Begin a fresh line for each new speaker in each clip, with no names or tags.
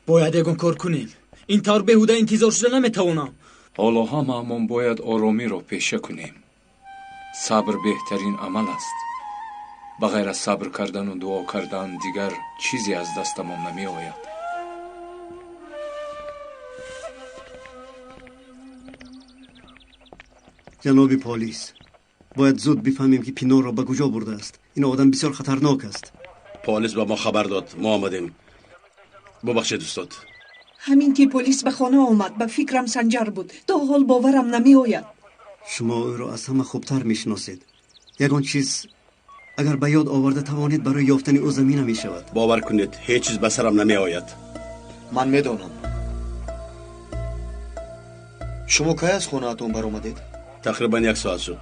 Бояд ягон кор кунем. Ин тавр беҳуда интизор шуда наметавонам.
Ҳоло ҳамаамон бояд оромиро пеша кунем. Сабр беҳтарин амал аст. Ба ғайр аз сабр кардану дуо кардан дигар чизе аз дастамон намеояд.
Ҷаноби полис, бояд зуд бифаҳмем, ки Пинорро ба куҷо бурдааст. Ин одам бисёр хатарнок аст.
Полис ба мо хабар дод, мо омадем. Бубахшед, устод.
Ҳамин ки полис ба хона омад, ба фикрам Санҷар буд. То ҳол боварам намеояд.
Шумо ӯро аз ҳама хубтар мешиносед. Ягон чиз агар ба ёд оварда тавонед, барои ёфтани ӯ замина мешавад.
Бовар кунед, ҳеҷ чиз ба сарам намеояд.
Ман медонам. Шумо кай аз хонаатон баромадед?
Тақрибан як соат шуд.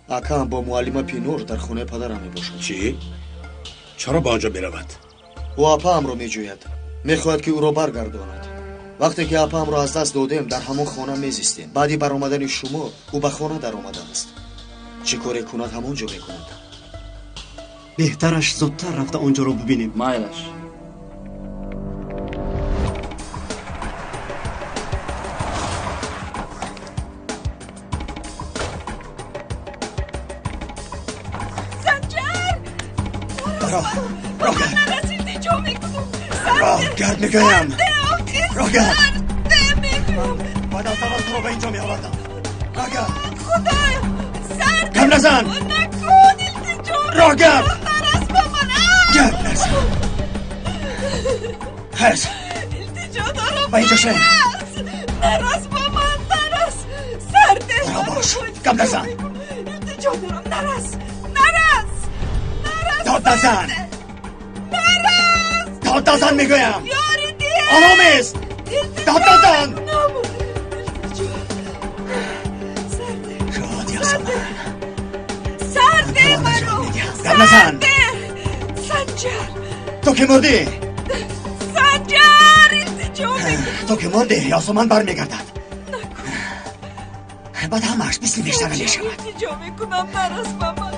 Акаам бо муаллима Пинор дар хонаи падарам мебошад.
Чӣ? Чаро ба он ҷо меравад?
Ӯ апаамро меҷӯяд. Мехоҳад, ки ӯро баргардонад. Вақте ки апаамро аз даст додем, дар ҳамон хона мезистем. Баъди баромадани шумо ӯ ба хона даромадааст. Чӣ коре кунад, ҳамон ҷо мекунад.
Беҳтараш зудтар рафта он ҷоро бубинем.
Майлаш.
Санҷар!
Роҳ гард мегӯям. Роҳ гард. Баъд аз аввал туро ба инҷо меовардам. Роҳ гард.
Худоё! Сард!
Гап назан!
Накун, илтиҷо!
Роҳ гард!
Нарас ба ман!
Гап назан! Хез!
Илтиҷо дорам!
Ба инҷо шин!
Нарас! Нарас ба ман! Нарас! Сарде!
Роҳ бош! Гап назан!
Илтиҷо дорам! Нарас! Нарас! Нарас!
Дод назан!
Нарас!
Дод назан мегӯям!
Ёри диҳед!
Ором ист! Дод назан!
Илтиҷо! Сарде!
Шод Ясаман!
Сарде маро!
Гап назан!
Сарде! Санҷар!
Ту ки мурдӣ!
Санҷар! Илтиҷо мекунам!
Ту ки мурдӣ, Ясуман бармегардад. Баъд ҳамааш мисли бештара мешавад.
Илтиҷо мекунам, нарас ба ман!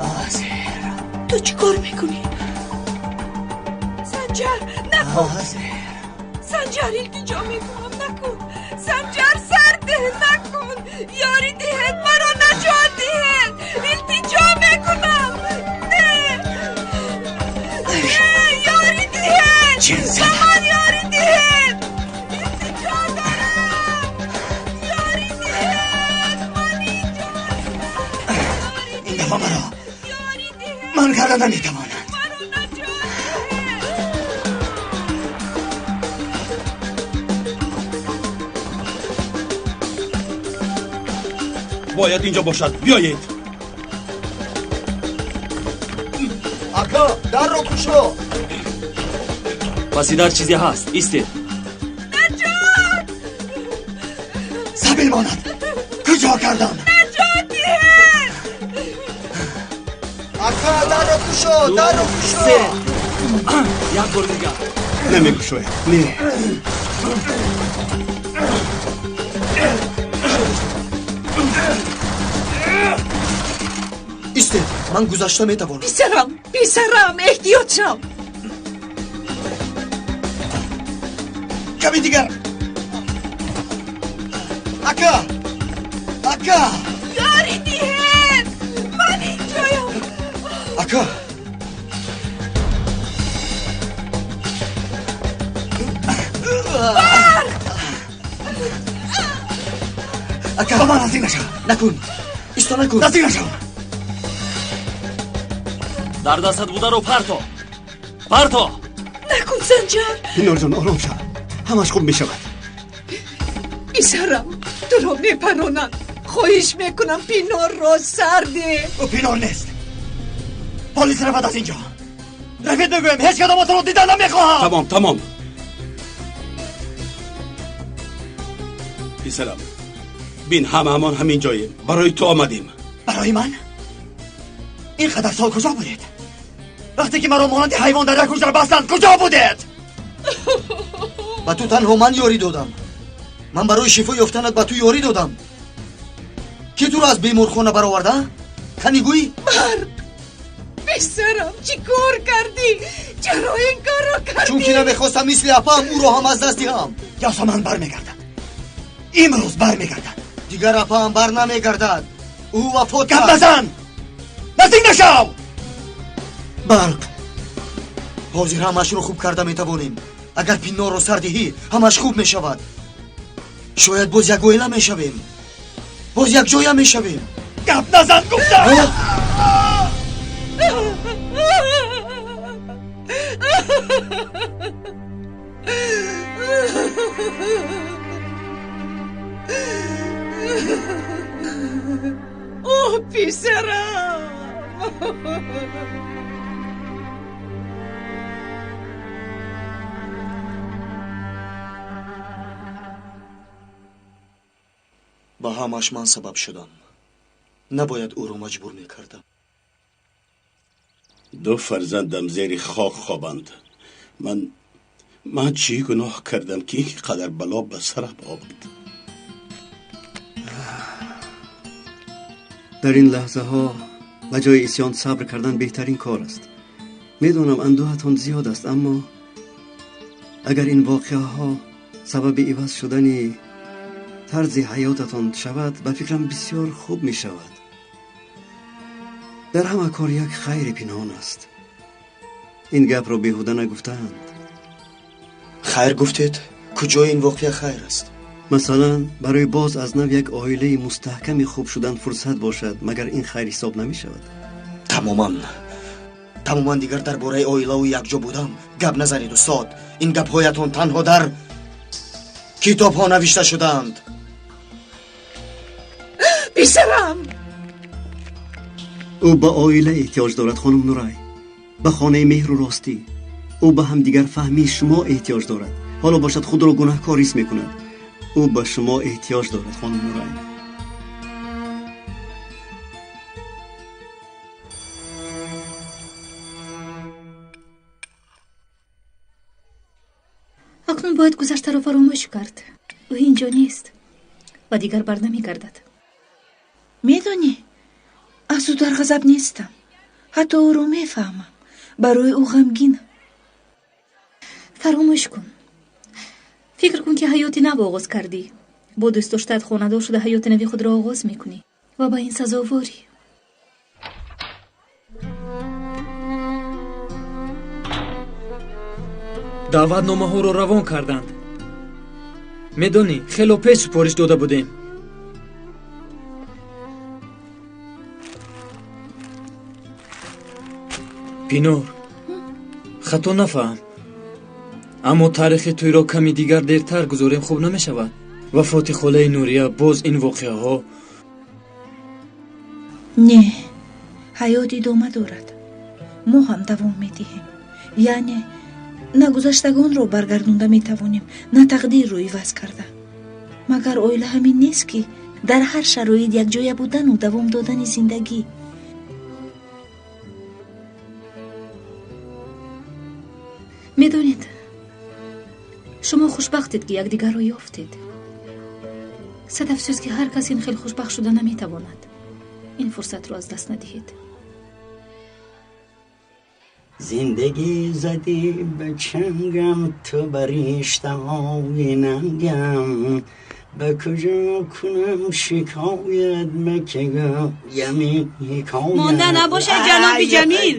Ҳозир.
Ту чӣ кор мекунӣ? Санҷар, накун!
Ҳозир.
Санҷар, илтиҷо мекунам, накун! Санҷар, сарде, накун! Ёрӣ диҳед, маро наҷот диҳед! Илтиҷо мекунам! Не! Не, ёрӣ диҳед!
Чин
Ба
зада.
ман ёрӣ диҳед! Илтиҷо дорам! Ёрӣ диҳед! Ман инҷо
Ин дафъа маро
ёрӣ диҳед!
ман карда наметавонанд.
Маро наҷот диҳед!
Бояд инҷо бошад. Биёед.
Ака, дарро кушо!
Паси дар чизе ҳаст. Истед.
Наҷот!
Сабил монад. Куҷо кардам?
Наҷот диҳед!
Ака, дарро кушо! Дарро кушо!
Се. Як бор дигар.
Намекушояд. Не.
Истед, ман гузашта метавонам.
Писарам, писарам, эҳтиёт шав!
Ками дигар. Ака! Ака!
Ёрӣ диҳед! Ман инҷоям!
Ака! Ака!
Ба ман наздик нашав.
Накун! Исто, накун!
Наздик нашав.
Дар дастат бударо парто. Парто!
Накун, Санҷар!
Пинорҷон, ором шав. Ҳамаш хуб мешавад.
Писарам, туро мепаронанд. Хоҳиш мекунам, Пинорро сарде!
Ӯ Пинор нест. Полис равад аз инҷо. Рафид мегӯям, ҳеҷ кадоматонро дидан намехоҳам.
Тамом, тамом. Писарам, бин, ҳамаамон ҳамин ҷоем. Барои ту омадем.
Барои ман? Ин қадар сол куҷо будед? Вақте ки маро монанди ҳайвон дар як ҳуҷра бастанд, куҷо будед?
Ба ту танҳо ман ёрӣ додам. Ман барои шифо ёфтанат ба ту ёрӣ додам. Ки туро аз беморхона бароварда? Кани гӯй?
Барқ! Писарам, чӣ кор кардӣ? Чаро ин корро кардӣ?
Чунки намехостам мисли апаам ӯро ҳам аз даст диҳам.
Ясаман бармегардад. Имрӯз бармегардад.
Дигар апаам бар намегардад. Ӯ вафот
Гап
кард.
назан! Наздик нашав!
Барқ. Ҳозир ҳамашро хуб карда метавонем. Агар Пинорро сар диҳӣ, ҳамаш хуб мешавад. Шояд боз як оила мешавем. Боз якҷоя мешавем.
Гап назан гуфтам!
Оҳ, писарам!
Ба ҳамаш ман сабаб шудам. Набояд ӯро маҷбур мекардам.
Ду фарзандам зери хок хобанд. Ман чӣ гуноҳ кардам, ки ин қадар бало ба сарам омад?
Дар ин лаҳзаҳо ба ҷои исён сабр кардан беҳтарин кор аст. Медонам андӯҳатон зиёд аст, аммо агар ин воқеаҳо сабаби иваз шудани тарзи ҳаётатон шавад, ба фикрам бисёр хуб мешавад. Дар ҳама кор як хайри пинҳон аст. Ин гапро беҳуда нагуфтаанд.
Хайр гуфтед? Куҷои ин воқеа хайр аст?
Масалан, барои боз аз нав як оилаи мустаҳками хуб шудан фурсат бошад, магар ин хайр ҳисоб намешавад?
Тамоман. Тамоман дигар дар бораи оилаву якҷо будан гап назанед, устод. Ин гапҳоятон танҳо дар китобҳо навишта шудаанд.
Писарам!
Ӯ ба оила эҳтиёҷ дорад, хонум Нурай, ба хонаи меҳру ростӣ. Ӯ ба ҳамдигарфаҳмии шумо эҳтиёҷ дорад. Ҳоло бошад худро гунаҳкор ҳис мекунад. Ӯ ба шумо эҳтиёҷ дорад, хонум Нурай.
Акнун бояд гузаштаро фаромӯш кард. Ӯ инҷо нест ва дигар бар намегардад.
Медонӣ, аз ӯ дар ғазаб нестам. Ҳатто ӯро мефаҳмам. Барои ӯ ғамгинам.
Фаромӯш кун. Фикр кун, ки ҳаёти нав оғоз кардӣ. Бо дӯстдоштаат хонадор шуда ҳаёти нави худро оғоз мекунӣ ва ба ин сазоворӣ.
Даъватномаҳоро равон карданд. Медонӣ, хело пеш супориш дода будем. Пинор, хато нафаҳм, аммо таърихи тӯйро ками дигар дертар гузорем хуб намешавад. Вафоти холаи Нурия, боз ин воқеаҳо.
Не, ҳаёт идома дорад. Мо ҳам давом медиҳем. Яъне на гузаштагонро баргардонда метавонем, на тақдирро иваз карда. Магар оила ҳамин нест, ки дар ҳар шароит якҷоя будану давом додани зиндагӣ?
Медонед, шумо хушбахтед, ки якдигарро ёфтед. Сад афсӯс, ки ҳар кас ин хел хушбахт шуда наметавонад. Ин фурсатро аз даст надиҳед.
Зиндагӣ задӣ ба чангам, ту ба риштаҳои нангам. Ба куҷо кунам шикоят, ба ке гӯям ин ҳикоят?
Монда набошад, ҷаноби Ҷамил.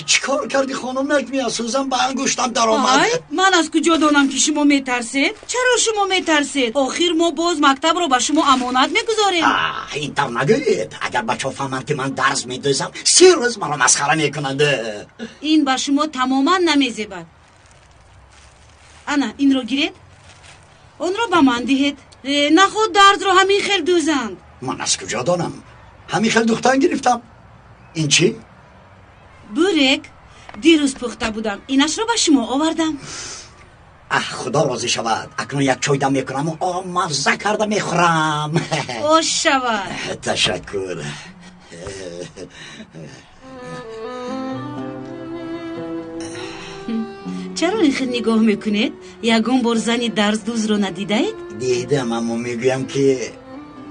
Чӣ кор кардӣ, хонум Наҷмия? Сӯзан ба ангуштам даромад.
Ай, ман аз куҷо донам, ки шумо метарсед? Чаро шумо метарсед? Охир мо боз мактабро ба шумо амонат мегузорем.
Ин тавр нагӯед. Агар бачаҳо фаҳманд, ки ман дарз медӯзам, 30 рӯз маро масхара мекунанд.
Ин ба шумо тамоман намезебад. Ана, инро гиред, онро ба ман диҳед. Наход дарзро ҳамин хел дӯзанд?
Ман аз куҷо донам? Ҳамин хел духтан гирифтам. Ин чӣ?
Бурек дирӯз пухта будам, инашро ба шумо овардам.
Аҳ, худо розӣ шавад. Акнун як чой дам мекунаму мазза карда мехӯрам.
Ош шавад.
Ташаккур.
Чаро ин хел нигоҳ мекунед? Ягон бор зани дарздӯзро надидаед?
Дидам, аммо мегӯям, ки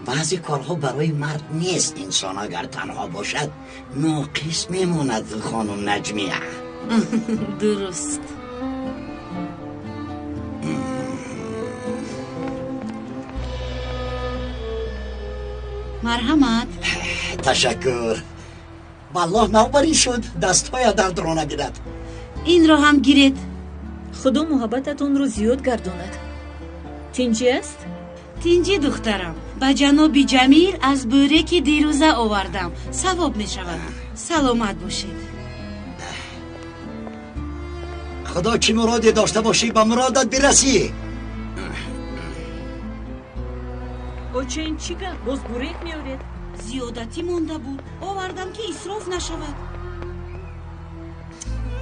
Баъзе корҳо барои мард нест. Инсон агар танҳо бошад ноқис мемонад, хонум Наҷмия.
Дуруст. Марҳамат.
Ташаккур. Валлоҳ навбарин шуд, дастҳоя дардро нагирад.
Инро ҳам гиред.
Худо муҳаббататонро зиёд гардонад. Тинҷӣ аст?
Тинҷӣ, духтарам. Ба ҷаноби Ҷамил аз бӯреки дирӯза овардам. Савоб мешавад. Саломат бошед.
Худо чӣ муроде дошта бошӣ, ба муродат бирасӣ.
Оча, ин чӣ гап? Боз бурек меоред?
Зиёдатӣ монда буд, овардам ки исроф нашавад.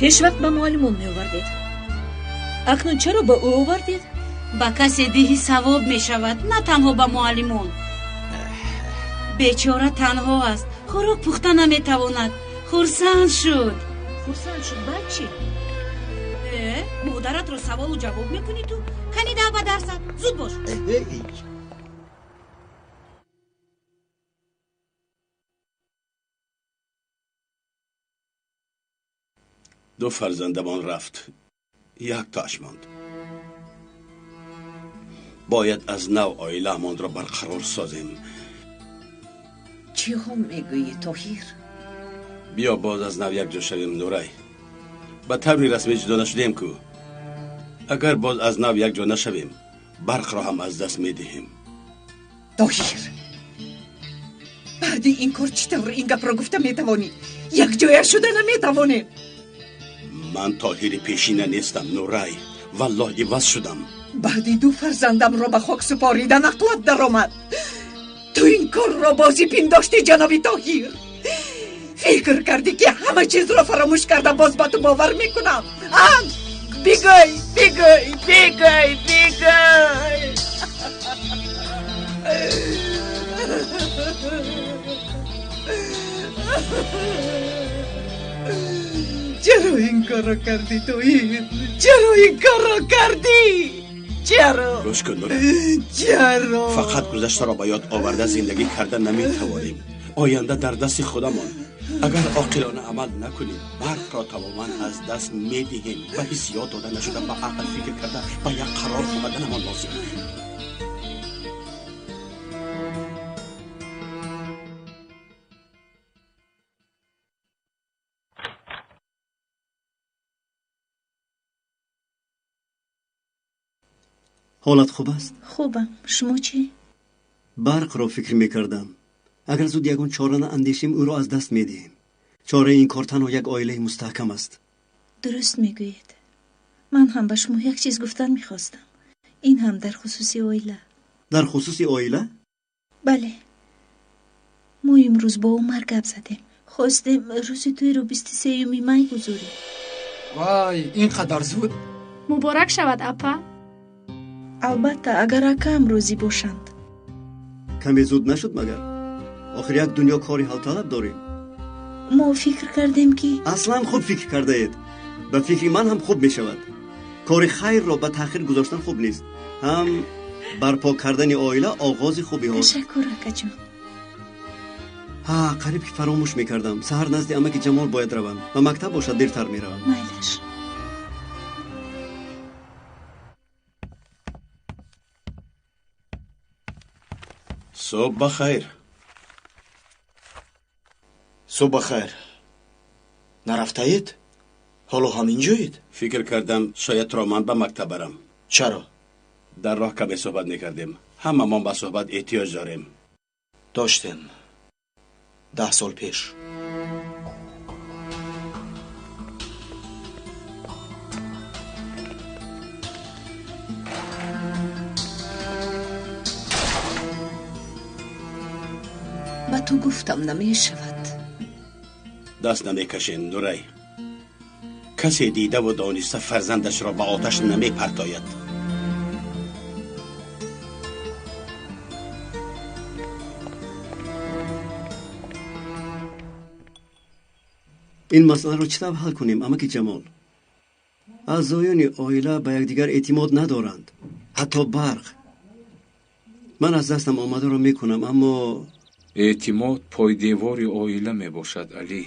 Пешвақт ба муаллимон меовардед. Акнун чаро ба ӯ овардед?
Ба касе диҳӣ савоб мешавад, на танҳо ба муаллимон. Бечора танҳо аст, хӯрок пухта наметавонад. Хурсанд шуд.
Хурсанд шуд, баъд чӣ?
Модаратро саволу ҷавоб мекунӣ ту? Кани дав ба дарсат, зуд бош.
Ду фарзандамон рафт, яктоаш монд. Бояд аз нав оилаамонро барқарор созем.
Чиҳо мегӯӣ, Тоҳир?
Биё боз аз нав якҷо шавем, Нурай. Ба таври расмӣ ҷудо нашудем ку. Агар боз аз нав якҷо нашавем, барқро ҳам аз даст медиҳем.
Тоҳир, баъди ин кор чӣ тавр ин гапро гуфта метавонӣ? Якҷоя шуда наметавонем.
Ман Тоҳири пешина нестам, Нурай. Валлоҳ иваз шудам.
Баъди ду фарзандамро ба хок супоридан ақлат даромад. Ту ин корро бозӣ пиндоштӣ, ҷаноби Тоҳир. Фикр кардӣ ки ҳама чизро фаромӯш карда боз ба ту бовар мекунам. Бигӯй, бигӯй, бигӯй, бигӯй. Чаро ин корро кардӣ, Тоҳир? Чаро ин корро кардӣ? Чаро?
Гӯш кун, Нурай.
Чаро?
Фақат гузаштаро ба ёд оварда зиндагӣ карда наметавонем. Оянда дар дасти худамон. Агар оқилона амал накунем, барқро тамоман аз даст медиҳем. Ба ҳиссиёт дода нашуда, ба ақл фикр карда, ба як қарор омаданамон лозим.
Ҳолат хуб аст?
Хубам. Шумо чӣ?
Барқро фикр мекардам. Агар зуд ягон чора наандешем, ӯро аз даст медиҳем. Чораи ин кор танҳо як оилаи мустаҳкам аст.
Дуруст мегӯед. Ман ҳам ба шумо як чиз гуфтан мехостам. Ин ҳам дар хусуси оила.
Дар хусуси оила?
Бале. Мо имрӯз бо Умар гап задем. Хостем рӯзи тӯйро 23 май гузорем.
Вай, ин қадар зуд?
Муборак шавад, апа.
Албатта, агар акаам розӣ бошанд.
Каме зуд нашуд магар? Охир як дунё кори ҳалталаб дорем.
Мо фикр кардем ки
аслан хуб фикр кардаед. Ба фикри ман ҳам хуб мешавад. Кори хайрро ба таъхир гузоштан хуб нест. Ҳам барпо кардани оила оғози хубиҳост.
Ташаккур, акаҷон.
Ҳа, қариб ки фаромӯш мекардам. Саҳар назди амаки Ҷамол бояд равам. Ба мактаб бошад дертар меравам.
Майлаш.
Субҳ ба хайр.
Субҳ ба хайр. Нарафтаед? Ҳоло ҳаминҷоед?
Фикр кардам шояд туро ман ба мактаб барам.
Чаро?
Дар роҳ каме суҳбат мекардем. Ҳамамон ба суҳбат эҳтиёҷ дорем.
Доштем. 10 сол пеш.
Ба ту гуфтам намешавад.
Даст намекашем, Нурай. Касе дидаву дониста фарзандашро ба оташ намепартояд.
Ин масъаларо чӣ тавр ҳал кунем, амаки Ҷамол? Аъзоёни оила ба якдигар эътимод надоранд. Ҳатто барқ. Ман аз дастам омадаро мекунам, аммо
эътимод пойдевори оила мебошад, Алӣ.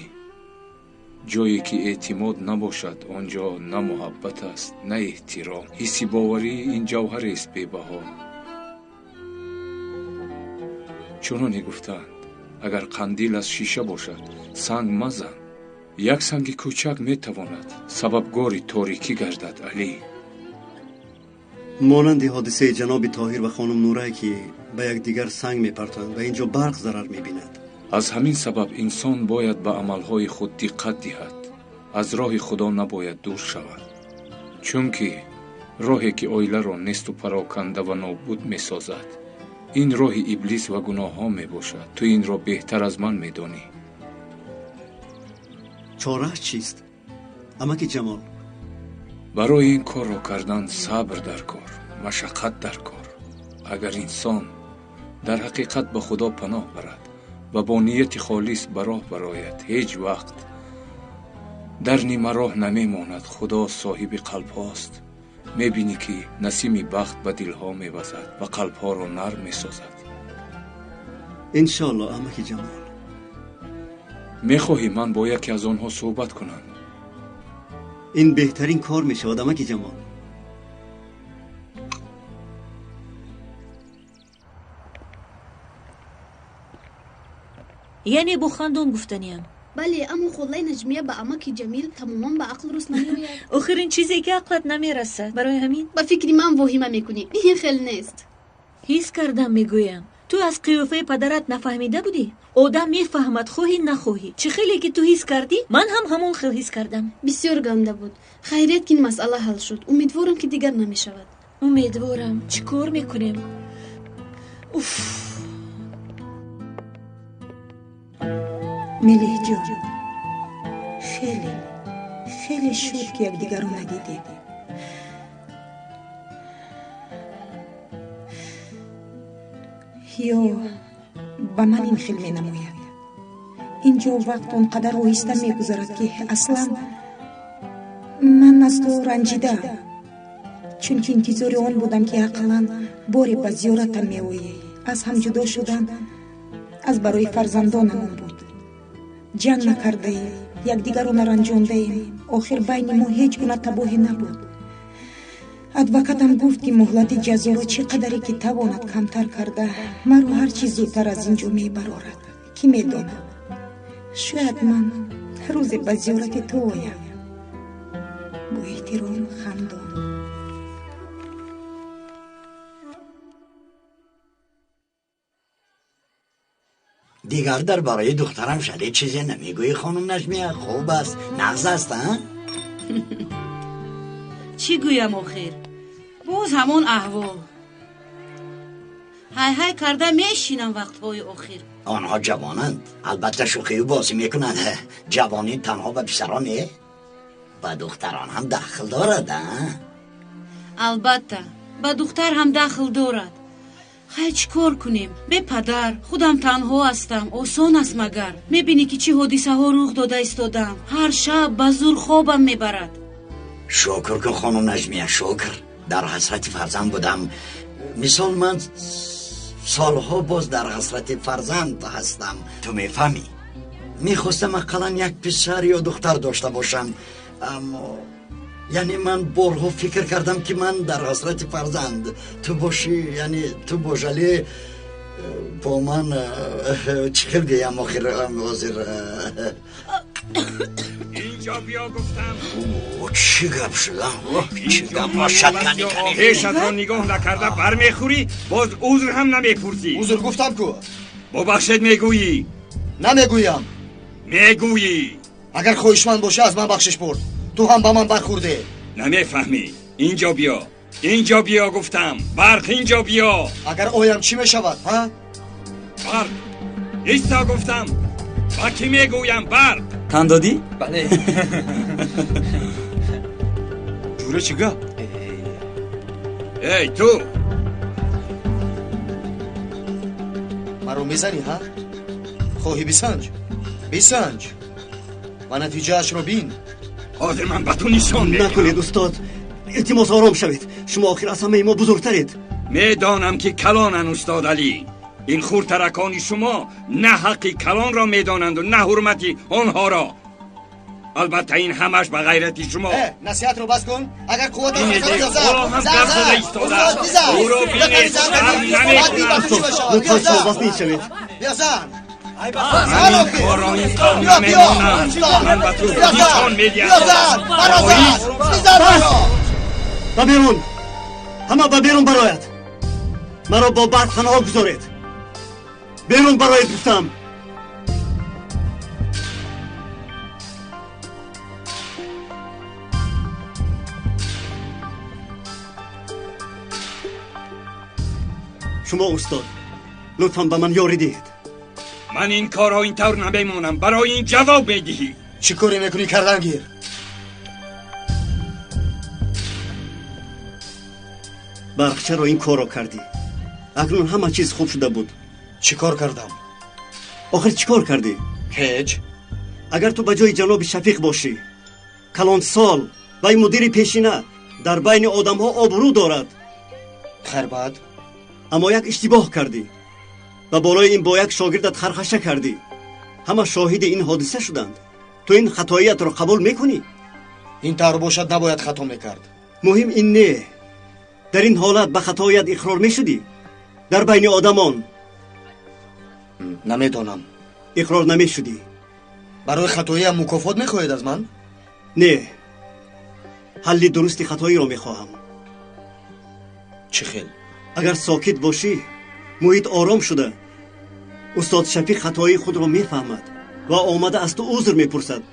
Ҷое ки эътимод набошад, он ҷо на муҳаббат аст, на эҳтиром. Ҳисси боварӣ ин ҷавҳарест бебаҳо. Чуноне гуфтаанд, агар қандил аз шиша бошад, санг мазан. Як санги кӯчак метавонад сабабгори торикӣ гардад, Алӣ.
Монанди ҳодисаи ҷаноби Тоҳир ва хонум Нурай, ки ба якдигар санг мепартоянд ва ин ҷо барқ зарар мебинад.
Аз ҳамин сабаб инсон бояд ба амалҳои худ диққат диҳад, аз роҳи Худо набояд дур шавад, чунки роҳе ки оиларо несту пароканда ва нобуд месозад, ин роҳи иблис ва гуноҳҳо мебошад. Ту инро беҳтар аз ман медонӣ.
Чорааш чист, амаки Ҷамол?
Барои ин корро кардан сабр дар кор, машаққат дар кор. Агар инсон дар ҳақиқат ба Худо паноҳ барад ва бо нияти холис ба роҳ барояд, ҳеҷ вақт дар нимароҳ намемонад. Худо соҳиби қалбҳост. Мебинӣ, ки насими бахт ба дилҳо мевазад ва қалбҳоро нарм месозад.
Иншоалло, амаки Ҷамол.
Мехоҳӣ ман бо яке аз онҳо суҳбат кунам?
Ин беҳтарин кор мешавад, амаки Ҷамол.
Яъне бо хандон гуфтаниям.
Бале, аммо холаи Наҷмия ба амаки Ҷамил тамоман ба ақл рост намеояд.
Охир ин чизе ки ақлат намерасад. Барои ҳамин
ба фикри ман воҳима мекунӣ. Ин хел нест.
Ҳис кардам, мегӯям. Ту аз қиёфаи падарат нафаҳмида будӣ? Одам мефаҳмад, хоҳӣ нахоҳӣ. Чӣ хеле ки ту ҳис кардӣ, ман ҳам ҳамон хел ҳис кардам.
Бисёр ганда буд. Хайрият, ки ин масъала ҳал шуд. Умедворам, ки дигар намешавад.
Умедворам. Чӣ кор мекунем? Уф!
Мелиҳҷон, хеле хеле шуд, ки якдигарро надидем. Ё ба ман ин хел менамояд. Ин ҷо вақт он қадар оҳиста мегузарад, ки аслан ман аз ту ранҷидаам, чунки интизори он будам, ки ақаллан боре ба зиёратам меоӣ. Аз ҳам ҷудо шудан аз барои фарзандонамон буд. Ҷанг накардаем, якдигарро наранҷондаем. Охир байни мо ҳеҷ гуна табоҳе набуд. Адвокатам гуфт, ки муҳлати ҷазоро чӣ қадаре ки тавонад камтар карда, маро ҳар чӣ зудтар аз ин ҷо мебарорад. Кӣ медонад, шояд ман рӯзе ба зиёрати ту оям. Бо эҳтиром, Хандон.
Дигар дар бораи духтарам шале чизе намегӯӣ, хонум Наҷмия? Хуб аст, нағз аст, а?
Чӣ гӯям охир? Боз ҳамон аҳвол. Ҳай-ҳай карда мешинам вақтҳои охир.
Онҳо ҷавонанд, албатта шӯхию бозӣ мекунанд. Ҷавонӣ танҳо ба писарон не, ба духтарон ҳам дахл дорад, а?
Албатта, ба духтар ҳам дахл дорад. Хай, чӣ кор кунем? Бепадар, худам танҳо ҳастам. Осон аст магар? Мебинӣ, ки чӣ ҳодисаҳо рух дода истодам. Ҳар шаб ба зур хобам мебарад.
Шукр кун, хонум Наҷмия, шукр. Дар ҳасрати фарзанд будам. Мисол, ман солҳо боз дар ҳасрати фарзанд ҳастам. Ту мефаҳмӣ? Мехостам ақаллан як писар ё духтар дошта бошам, аммо яъне ман борҳо фикр кардам, ки ман дар ҳасрати фарзанд ту бошӣ, яъне ту бошале бо ман чӣ хел гӯям охир ҳозир.
Инҷо биё, гуфтам.
Чӣ гап шуда? Чӣ гап бошад? Кани, кани.
Пешатро нигоҳ накарда бармехӯрӣ, боз узр ҳам намепурсӣ.
Узр гуфтам ку.
Бубахшед мегӯӣ.
Намегӯям.
Мегӯӣ.
Агар хоҳишманд бошӣ, аз ман бахшиш пурс. Ту ҳам ба ман бархӯрдӣ.
Намефаҳмӣ. Инҷо биё, инҷо биё, гуфтам. Барқ, инҷо биё.
Агар оям, чӣ мешавад, ҳа?
Барқ, исто, гуфтам. Ба кӣ мегӯям, барқ.
Тан додӣ?
Бале.
Ҷура, чӣ гап?
Эй, ту!
Маро мезанӣ, ҳа? Хоҳӣ бисанҷ, бисанҷ ва натиҷаашро бин.
Ҳозир ман ба ту нишон медиҳам.
Накунед, устод, илтимос, ором шавед. Шумо охир аз ҳамаи мо бузургтаред.
Медонам ки калонан устод Алӣ. Ин хурдтаракони шумо на ҳаққи калонро медонанду на ҳурмати онҳоро. Албатта ин ҳамаш ба ғайрати шумо.
Насиҳатро бас кун. Агар қувват
ҳам гап зада истодааст. Ӯро бинед, шарм намекунад.
Лутфан суҳбат мешавед.
Бизан.
Ман ин корро ин қавм намемонам. Ман ба ту нишон медиҳам.
Бас! Ба берун! Ҳама ба берун барояд! Маро бо барқ танҳо гузоред! Берун бароед гуфтам! Шумо устод, лутфан ба ман ёрӣ диҳед.
Ман ин корро ин тавр намемонам. Барои ин ҷавоб медиҳӣ.
Чӣ коре мекунӣ, кардан гир.
Барқ, чаро ин корро кардӣ? Акнун ҳама чиз хуб шуда буд.
Чӣ кор кардам?
Охир чӣ кор кардӣ?
Ҳеҷ.
Агар ту ба ҷои ҷаноби Шафиқ бошӣ, калонсол ва мудири пешина дар байни одамҳо обрӯ дорад.
Хайр, баъд?
Аммо як иштибоҳ кардӣ ва болои ин бо як шогирдат хархаша кардӣ. Ҳама шоҳиди ин ҳодиса шуданд. Ту ин хатоиятро қабул мекунӣ?
Ин тавр бошад, набояд хато мекард.
Муҳим ин не. Дар ин ҳолат ба хатоият иқрор мешудӣ? Дар байни одамон?
Намедонам.
Иқрор намешудӣ.
Барои хатоиам мукофот мехоҳед аз ман?
Не, ҳалли дурусти хатоиро мехоҳам.
Чӣ хел?
Агар сокит бошӣ, муҳит ором шуда, устод Шафиқ хатоии худро мефаҳмад ва омада аз ту узр мепурсад.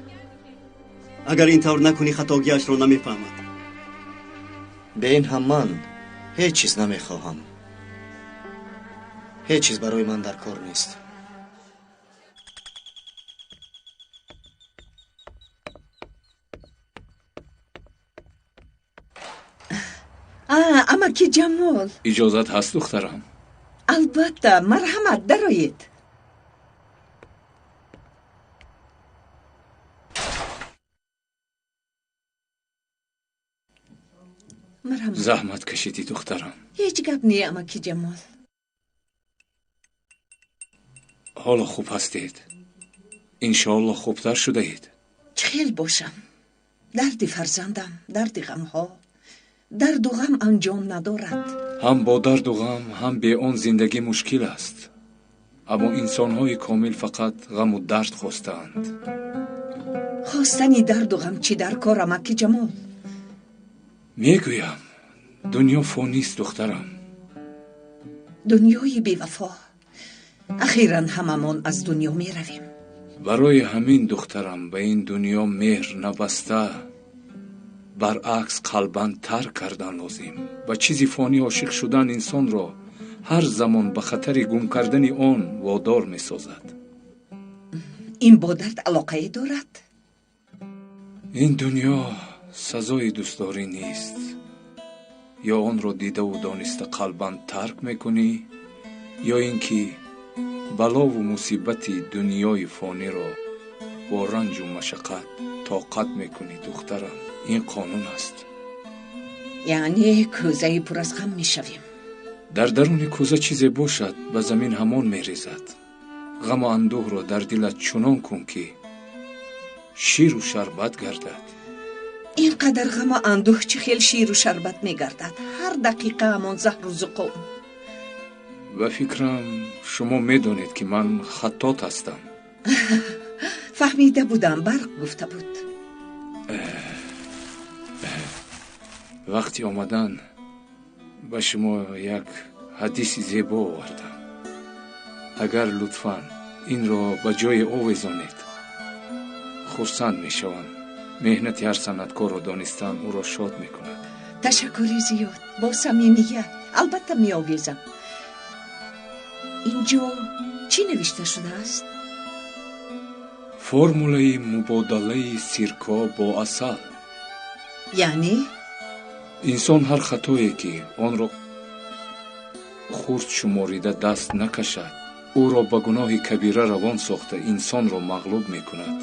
Агар ин тавр накунӣ, хатогиашро намефаҳмад.
Бе ин ҳам ман ҳеҷ чиз намехоҳам. Ҳеҷ чиз барои ман дар кор нест.
Амаки Ҷамол.
Иҷозат ҳаст, духтарам?
Албатта, марҳамат, дароед. Марҳамат.
Заҳмат кашидӣ, духтарам.
Ҳеҷ гап не, амаки Ҷамол.
Ҳоло хуб ҳастед? Иншоалло хубтар шудаед.
Чӣ хел бошам? Дарди фарзандам, дарди ғамҳо. Дарду ғам анҷом надорад.
Ҳам бо дарду ғам, ҳам бе он зиндагӣ мушкил аст. Аммо инсонҳои комил фақат ғаму дард хостаанд.
Хостани дарду ғам чӣ дар кор, амаки Ҷамол?
Мегӯям, дунё фонист, духтарам.
Дунёи бевафо. Ахиран ҳамамон аз дунё меравем.
Барои ҳамин, духтарам, ба ин дунё меҳр набаста, баръакс қалбан тарк кардан лозим. Ба чизи фонӣ ошиқ шудан инсонро ҳар замон ба хатари гум кардани он водор месозад.
Ин бо дард алоқае дорад?
Ин дунё сазои дӯстдорӣ нест. Ё онро дидаву дониста қалбан тарк мекунӣ, ё ин ки балову мусибати дунёи фониро бо ранҷу машаққат тоқат мекунӣ, духтарам. Ин қонун аст.
Яъне кӯзаи пур аз ғам мешавем.
Дар даруни кӯза чизе бошад, ба замин ҳамон мерезад. Ғаму андӯҳро дар дилат чунон кун, ки ширу шарбат гардад.
Ин қадар ғаму андӯҳ чӣ хел ширу шарбат мегардад? Ҳар дақиқа ҳамон заҳру зуқум.
Ба фикрам, шумо медонед, ки ман хаттот ҳастам.
Фаҳмида будам, барқ гуфта буд.
Вақти омадан ба шумо як ҳадиси зебо овардам. Агар лутфан инро ба ҷое овезонед, хурсанд мешавам. Меҳнати ҳар санъаткорро донистан ӯро шод мекунад.
Ташаккури зиёд, бо самимият. Албатта меовезам. Инҷо чӣ навишта шудааст?
Формулаи мубодалаи сирко бо асал.
Яъне?
Инсон ҳар хатое ки онро хурд шуморида даст накашад, ӯро ба гуноҳи кабира равон сохта инсонро мағлуб мекунад.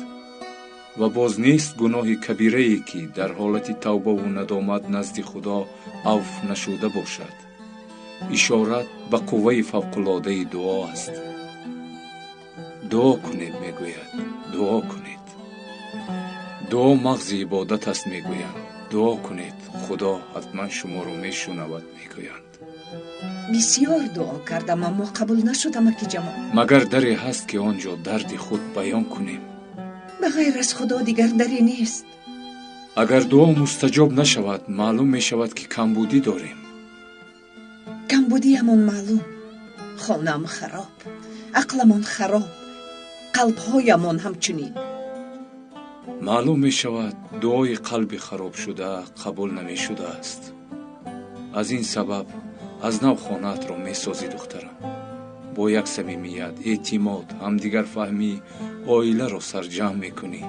Ва боз нест гуноҳи кабирае ки дар ҳолати тавбаву надомат назди Худо авф нашуда бошад. Ишорат ба қувваи фавқулодаи дуо аст. Дуо кунед, мегӯяд, дуо кунед. Дуо мағзи ибодат аст, мегӯянд. Дуо кунед, Худо ҳатман шуморо мешунавад, мегӯянд.
Бисёр дуо кардам, аммо қабул нашуд, амаки Ҷамол.
Магар даре ҳаст, ки он ҷо дарди худ баён кунем?
Ба ғайр аз Худо дигар даре нест.
Агар дуо мустаҷоб нашавад, маълум мешавад, ки камбудӣ дорем.
Камбудиамон маълум. Хонаам хароб, ақламон хароб, қалбҳоямон ҳамчунин.
Маълум мешавад, дуои қалби харобшуда қабул намешудааст. Аз ин сабаб аз нав хонаатро месозӣ, духтарам. Бо як самимият, эътимод, ҳамдигарфаҳмӣ оиларо сарҷамъ мекунӣ.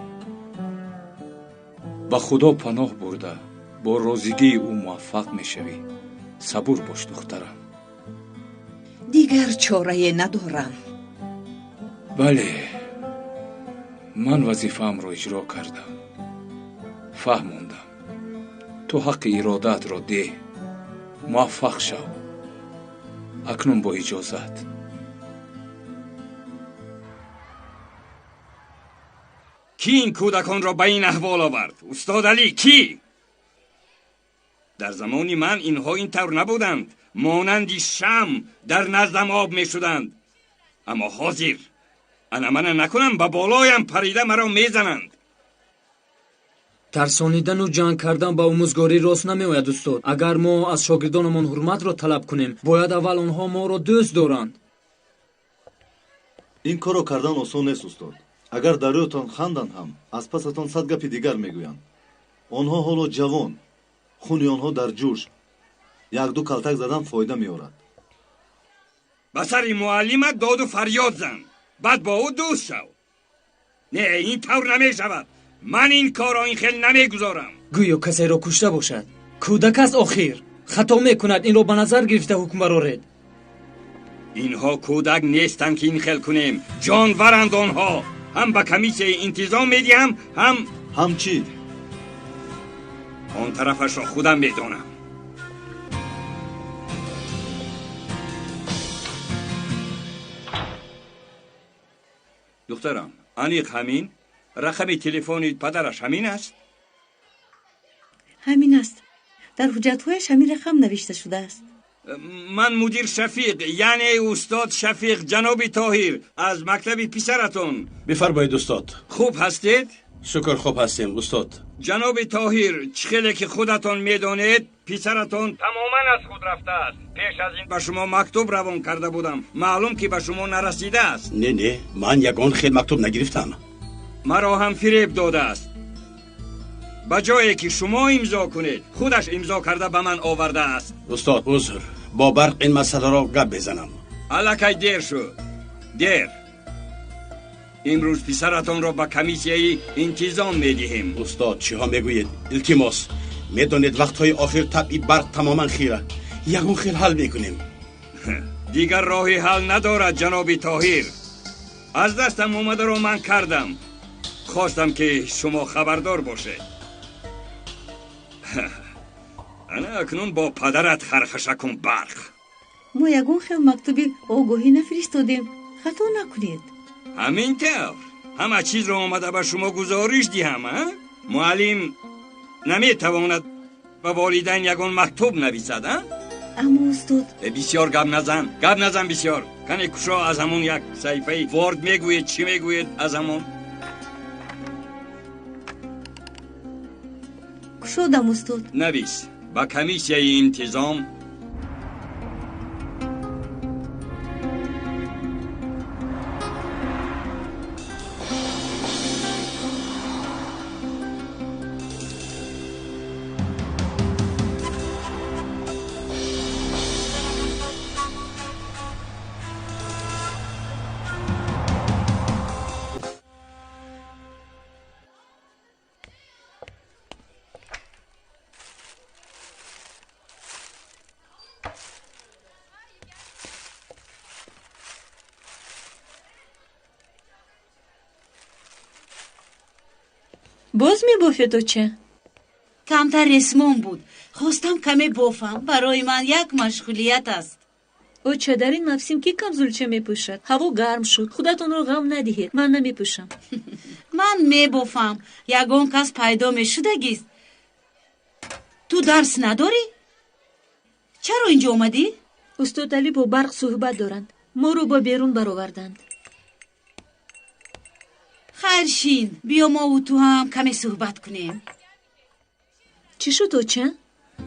Ба Худо паноҳ бурда, бо розигии ӯ муваффақ мешавӣ. Сабур бош, духтарам.
Дигар чорае надорам.
Бале, ман вазифаамро иҷро кардам, фаҳмондам. Ту ҳаққи иродаатро деҳ, муваффақ шав. Акнун бо иҷозат.
Кӣ ин кӯдаконро ба ин аҳвол овард? Устод Алӣ, кӣ? Дар замони ман инҳо ин тавр набуданд. Монанди шам дар наздам об мешуданд. Аммо ҳозир ана мана накунам, ба болоям парида маро мезананд.
Тарсонидану ҷанг кардан ба омӯзгорӣ рост намеояд, устод. Агар мо аз шогирдонамон ҳурматро талаб кунем, бояд аввал онҳо моро дӯст доранд.
Ин корро кардан осон нест, устод. Агар дар рӯятон ханданд ҳам, аз пасатон 100 гапи дигар мегӯянд. Онҳо ҳоло ҷавон, хуни онҳо дар ҷӯш. Як-ду калтак задан фоида меорад.
Ба сари муаллимат доду фарёд зан, баъд бо ӯ дӯст шав. Не, ин тавр намешавад. Ман ин корро ин хел намегузорам.
Гӯё касеро кушта бошад. Кӯдак аст охир, хато мекунад. Инро ба назар гирифта ҳукм бароред.
Инҳо кӯдак нестанд, ки ин хел кунем. Ҷонваранд онҳо. Ҳам ба комиссияи интизом медиҳам, ҳам
ҳам чӣ?
Он тарафашро худам медонам. Духтарам, аниқ ҳамин? Рақами телефони падараш ҳамин аст?
Ҳамин аст. Дар ҳуҷҷатҳояш ҳамин рақам навишта шудааст.
Ман мудир Шафиқ, яъне устод Шафиқ, ҷаноби Тоҳир, аз мактаби писаратон.
Бифармоед, устод.
Хуб ҳастед?
Шукр, хуб ҳастем, устод.
Ҷаноби Тоҳир, чӣ хеле ки худатон медонед, писаратон тамоман аз худ рафтааст. Пеш аз ин ба шумо мактуб равон карда будам. Маълум ки ба шумо нарасидааст.
Не, не, ман ягон хел мактуб нагирифтам.
Маро ҳам фиреб додааст. Ба ҷое ки шумо имзо кунед, худаш имзо карда ба ман овардааст.
Устод, узр, бо барқ ин масъаларо гап мезанам.
Аллакай дер шуд, дер. Имрӯз писаратонро ба комиссияи интизом медиҳем.
Устод, чиҳо мегӯед? Илтимос, медонед вақтҳои охир табъи барқ тамоман хира. Ягон хел ҳал мекунем.
Дигар роҳи ҳал надорад, ҷаноби Тоҳир. Аз дастам омадаро ман кардам. Хостам ки шумо хабардор бошед. Ана акнун бо падарат хархаша кун, барқ.
Мо ягон хел мактуби огоҳӣ нафиристодем. Хато накунед.
Ҳамин тавр ҳама чизро омада ба шумо гузориш диҳам, а? Муаллим наметавонад ба волидайн ягон мактуб нависад, а?
Аммо устод,
бисёр гап назан, гап назан бисёр. Кане кушо аз ҳамон як саҳифаи Ворд мегӯед, чӣ мегӯед аз ҳамон?
Кушодам, устод.
Навис ба комиссияи интизом.
Боз мебофед, оча?
Камтар ресмон буд. Хостам каме бофам, барои ман як машғулият аст.
Оча, дар ин мавсим кӣ камзулча мепӯшад? Ҳаво гарм шуд, худатонро ғам надиҳед, ман намепӯшам.
Ман мебофам, ягон кас пайдо мешудагист. Ту дарс надорӣ? Чаро инҷо омадӣ?
Устод Алӣ бо Барқ суҳбат доранд. Моро ба берун бароварданд.
Хайр, шин, биё мову ту ҳам каме суҳбат кунем.
Чӣ шуд, оча?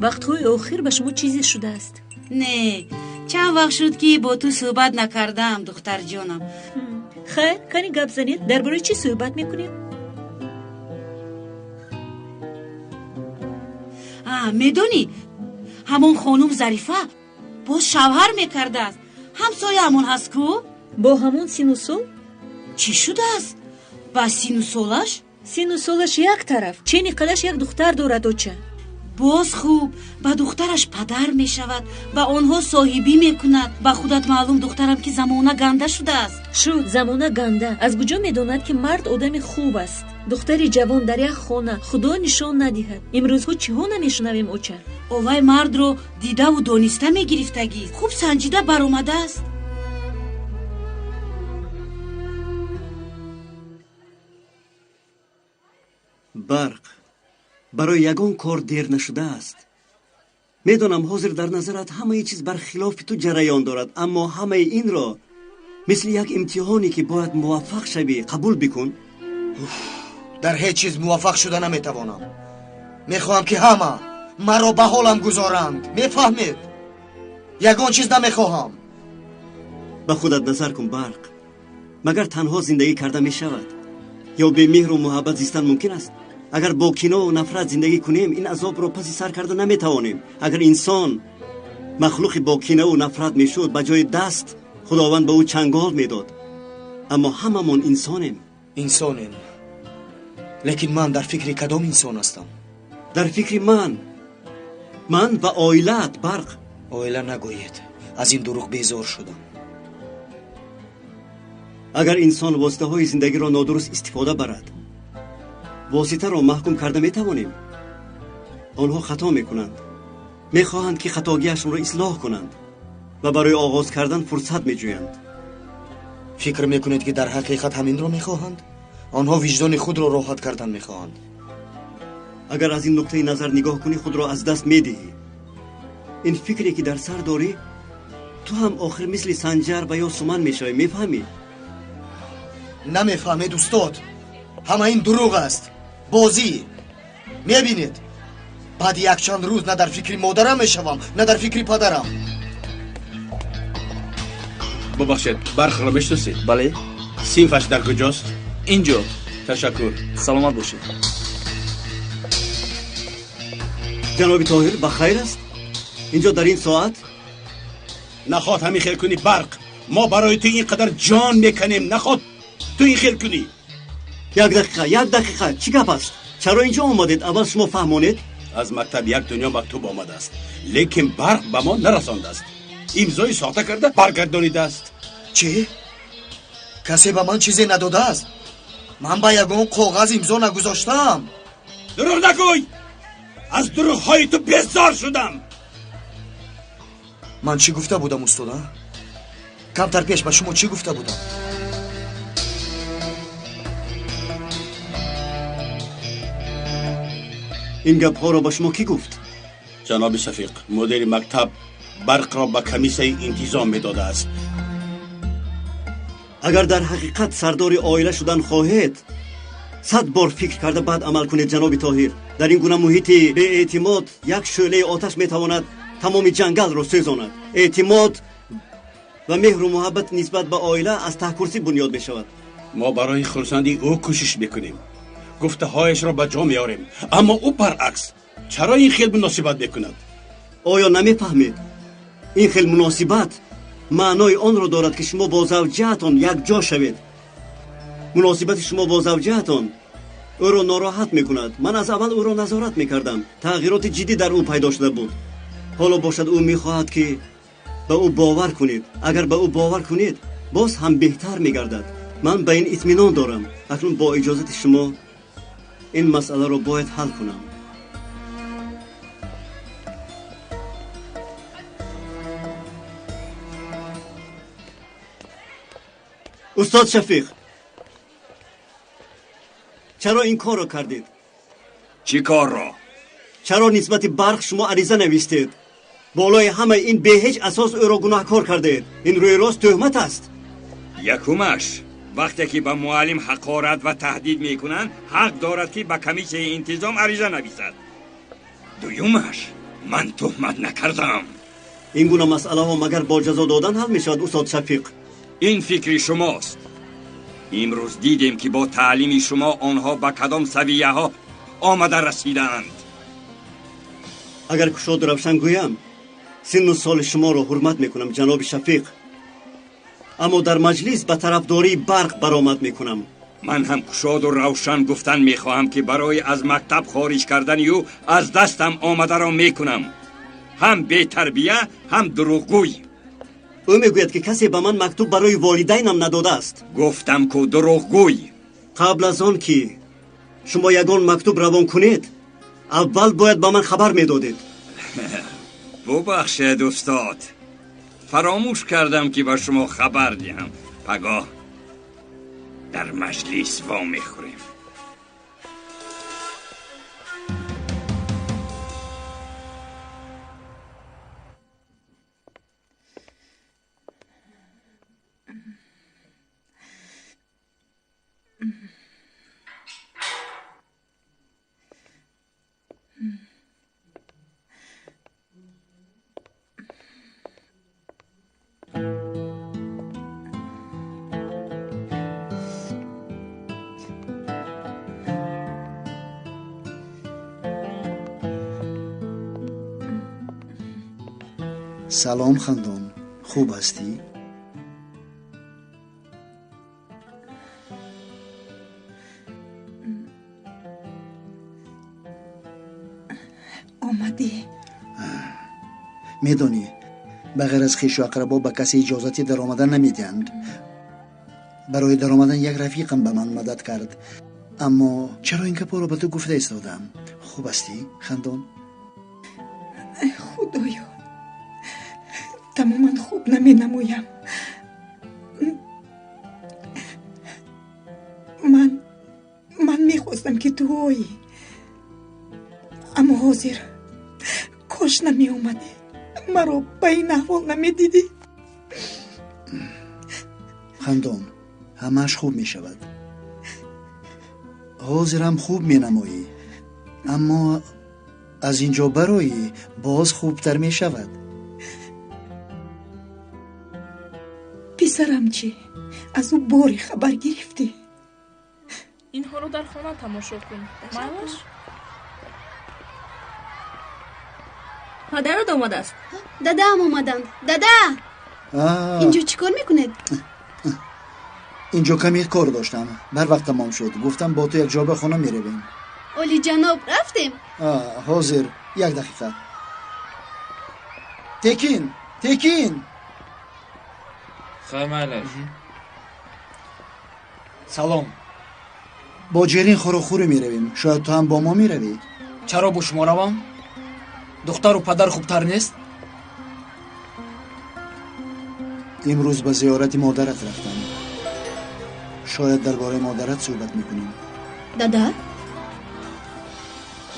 Вақтҳои охир ба шумо чизе шудааст.
Не, чанд вақт шуд, ки бо ту суҳбат накардам, духтарҷонам.
Хайр, кани гап занед, дар бораи чӣ суҳбат мекунем?
Медонӣ, ҳамон хонум Зарифа боз шавҳар мекардааст. Ҳамсояамон ҳаст ку?
Бо ҳамон сину сол?
Чӣ шудааст? Ба сину солаш?
Сину солаш як тараф, чени қадаш як духтар дорад, оча.
Боз хуб, ба духтараш падар мешавад, ба онҳо соҳибӣ мекунад. Ба худат маълум, духтарам, ки замона ганда шудааст.
Шуд, замона ганда. Аз куҷо медонад, ки мард одами хуб аст? Духтари ҷавон дар як хона, худо нишон надиҳад. Имрӯзҳо чиҳо намешунавем, оча?
Овай мардро дидаву дониста мегирифтагист, хуб санҷида баромадааст.
Барқ, барои ягон кор дер нашудааст. Медонам, ҳозир дар назарат ҳамаи чиз бархилофи ту ҷараён дорад, аммо ҳамаи инро мисли як имтиҳоне, ки бояд муваффақ шавӣ, қабул бикун.
Дар ҳеҷ чиз муваффақ шуда наметавонам. Мехоҳам, ки ҳама маро ба ҳолам гузоранд. Мефаҳмед? Ягон чиз намехоҳам.
Ба худат назар кун, Барқ. Магар танҳо зиндагӣ карда мешавад? Ё бемеҳру муҳаббат зистан мумкин аст? Агар бо кинову нафрат зиндагӣ кунем, ин азобро паси сар карда наметавонем. Агар инсон махлуқи бо кинаву нафрат мешуд, ба ҷои даст худованд ба ӯ чангол медод. Аммо ҳамамон инсонем.
Инсонем, лекин ман дар фикри кадом инсон ҳастам?
Дар фикри ман. Ман ва оилаат, Барқ.
Оила нагӯед, аз ин дурӯғ безор шудам.
Агар инсон воситаҳои зиндагиро нодуруст истифода барад, воситаро маҳкум карда метавонем. Онҳо хато мекунанд, мехоҳанд, ки хатогиашонро ислоҳ кунанд ва барои оғоз кардан фурсат меҷӯянд.
Фикр мекунед, ки дар ҳақиқат ҳаминро мехоҳанд? Онҳо виҷдони худро роҳат кардан мехоҳанд.
Агар аз ин нуқтаи назар нигоҳ кунӣ, худро аз даст медиҳӣ. Ин фикре, ки дар сар дорӣ, ту ҳам охир мисли Санҷар ва ё Суман мешавӣ, мефаҳмӣ?
Намефаҳмед, устод. Ҳама ин дурӯғ аст, бозӣ. Мебинед, баъди якчанд рӯз на дар фикри модарам мешавам, на дар фикри падарам.
Бубахшед, Барқро мешиносед?
Бале.
Синфаш дар куҷост?
Инҷо.
Ташаккур.
Саломат бошед.
Ҷаноби Тоҳир, ба хайр аст? Инҷо дар ин соат?
Нахоҳ ҳамин хел кунӣ, Барқ. Мо барои ту ин қадар ҷон меканем, нахоҳ ту ин хел кунӣ.
Як дақиқа, як дақиқа, чӣ гап аст? Чаро инҷо омадед? Аввал шумо фаҳмонед.
Аз мактаб як дунё мактуб омадааст, лекин Барқ ба мо нарасондааст. Имзои сохта карда баргардонидааст.
Чӣ? Касе ба ман чизе надодааст? Ман ба ягон коғаз имзо нагузоштаам.
Дурӯғ нагӯй! Аз дурӯғҳои ту безор шудам.
Ман чӣ гуфта будам, устода? Камтар пеш ба шумо чӣ гуфта будам?
Ин гапҳоро ба шумо кӣ гуфт?
Ҷаноби Шафиқ, мудири мактаб Барқро ба комиссияи интизом медодааст.
Агар дар ҳақиқат сардори оила шудан хоҳед, 100 бор фикр карда баъд амал кунед, ҷаноби Тоҳир. Дар ин гуна муҳити беэътимод як шӯълаи оташ метавонад тамоми ҷангалро сӯзонад. Эътимод ва меҳру муҳаббат нисбат ба оила аз таҳкурсӣ бунёд мешавад.
Мо барои хурсандии ӯ кӯшиш мекунем, гуфтаҳояшро ба ҷо меорем, аммо ӯ баръакс чаро ин хел муносибат мекунад?
Оё намефаҳмед? Ин хел муносибат маънои онро дорад, ки шумо бо завҷаатон якҷо шавед. Муносибати шумо бо завҷаатон ӯро нороҳат мекунад. Ман аз аввал ӯро назорат мекардам. Тағйироти ҷиддӣ дар ӯ пайдо шуда буд. Ҳоло бошад, ӯ мехоҳад, ки ба ӯ бовар кунед. Агар ба ӯ бовар кунед, боз ҳам беҳтар мегардад. Ман ба ин итминон дорам. Акнун бо иҷозати шумо ин масъаларо бояд ҳал кунам. Устод Шафиқ, чаро ин корро кардед?
Чӣ корро?
Чаро нисбати Барқ шумо ариза навиштед? Болои ҳамаи ин бе ҳеҷ асос ӯро гунаҳкор кардед. Ин рӯи рост тӯҳмат аст.
Якумаш, вақте ки ба муаллим ҳақорат ва таҳдид мекунанд, ҳақ дорад ки ба комиссияи интизом ариза нависад. Дуюмаш, ман тӯҳмат накардам.
Ин гуна масъалаҳо магар бо ҷазо додан ҳал мешавад, устод Шафиқ?
Ин фикри шумост. Имрӯз дидем ки бо таълими шумо онҳо ба кадом савияҳо омада расидаанд.
Агар кушоду равшан гӯям, синну соли шуморо ҳурмат мекунам, ҷаноби Шафиқ, аммо дар маҷлис ба тарафдории Барқ баромад мекунам.
Ман ҳам кушоду равшан гуфтан мехоҳам, ки барои аз мактаб хориҷ кардани ӯ аз дастам омадаро мекунам. Ҳам бетарбия, ҳам дурӯғгӯй.
Ӯ мегӯяд, ки касе ба ман мактуб барои волидайнам надодааст.
Гуфтам ку, дурӯғгӯй.
Қабл аз он ки шумо ягон мактуб равон кунед, аввал бояд ба ман хабар медодед.
Бубахшед, устод, фаромӯш кардам ки ба шумо хабар диҳам. Пагоҳ дар маҷлис вомехӯрем.
Салом, Хандон, хуб ҳастӣ?
Омадӣ?
Медонӣ, ба ғайр аз хешу ақрабо ба касе иҷозати даромадан намедиҳанд. Барои даромадан як рафиқам ба ман мадад кард. Аммо чаро ин гапҳоро ба ту гуфта истодаам? Хуб ҳастӣ, Хандон?
Худоё, тамоман хуб наменамоям. Ман мехостам, ки ту оӣ, аммо ҳозир кош намеомадӣ, маро ба ин аҳвол намедидӣ.
Хандон, ҳамааш хуб мешавад. Ҳозирам хуб менамоӣ, аммо аз ин ҷо бароӣ боз хубтар мешавад.
Писарам чӣ? Аз ӯ боре хабар гирифтӣ?
Инҳоро дар хона тамошо кун, майлаш?
Падарат омадааст?
Дадаам омаданд. Дада, инҷо чӣ кор мекунед?
Инҷо каме кор доштам, барвақт тамом шуд. Гуфтам бо ту якҷо ба хона меравем.
Олиҷаноб, рафтем?
Ҳозир, як дақиқа. Текин, Текин!
Хай, майлаш.
Салом.
Бо Ҷерин хӯрокхӯрӣ меравем. Шояд ту ҳам бо мо меравӣ?
Чаро бо шумо равам? Духтару падар хубтар нест?
Имрӯз ба зиёрати модарат рафтам. Шояд дар бораи модарат суҳбат мекунем.
Дада?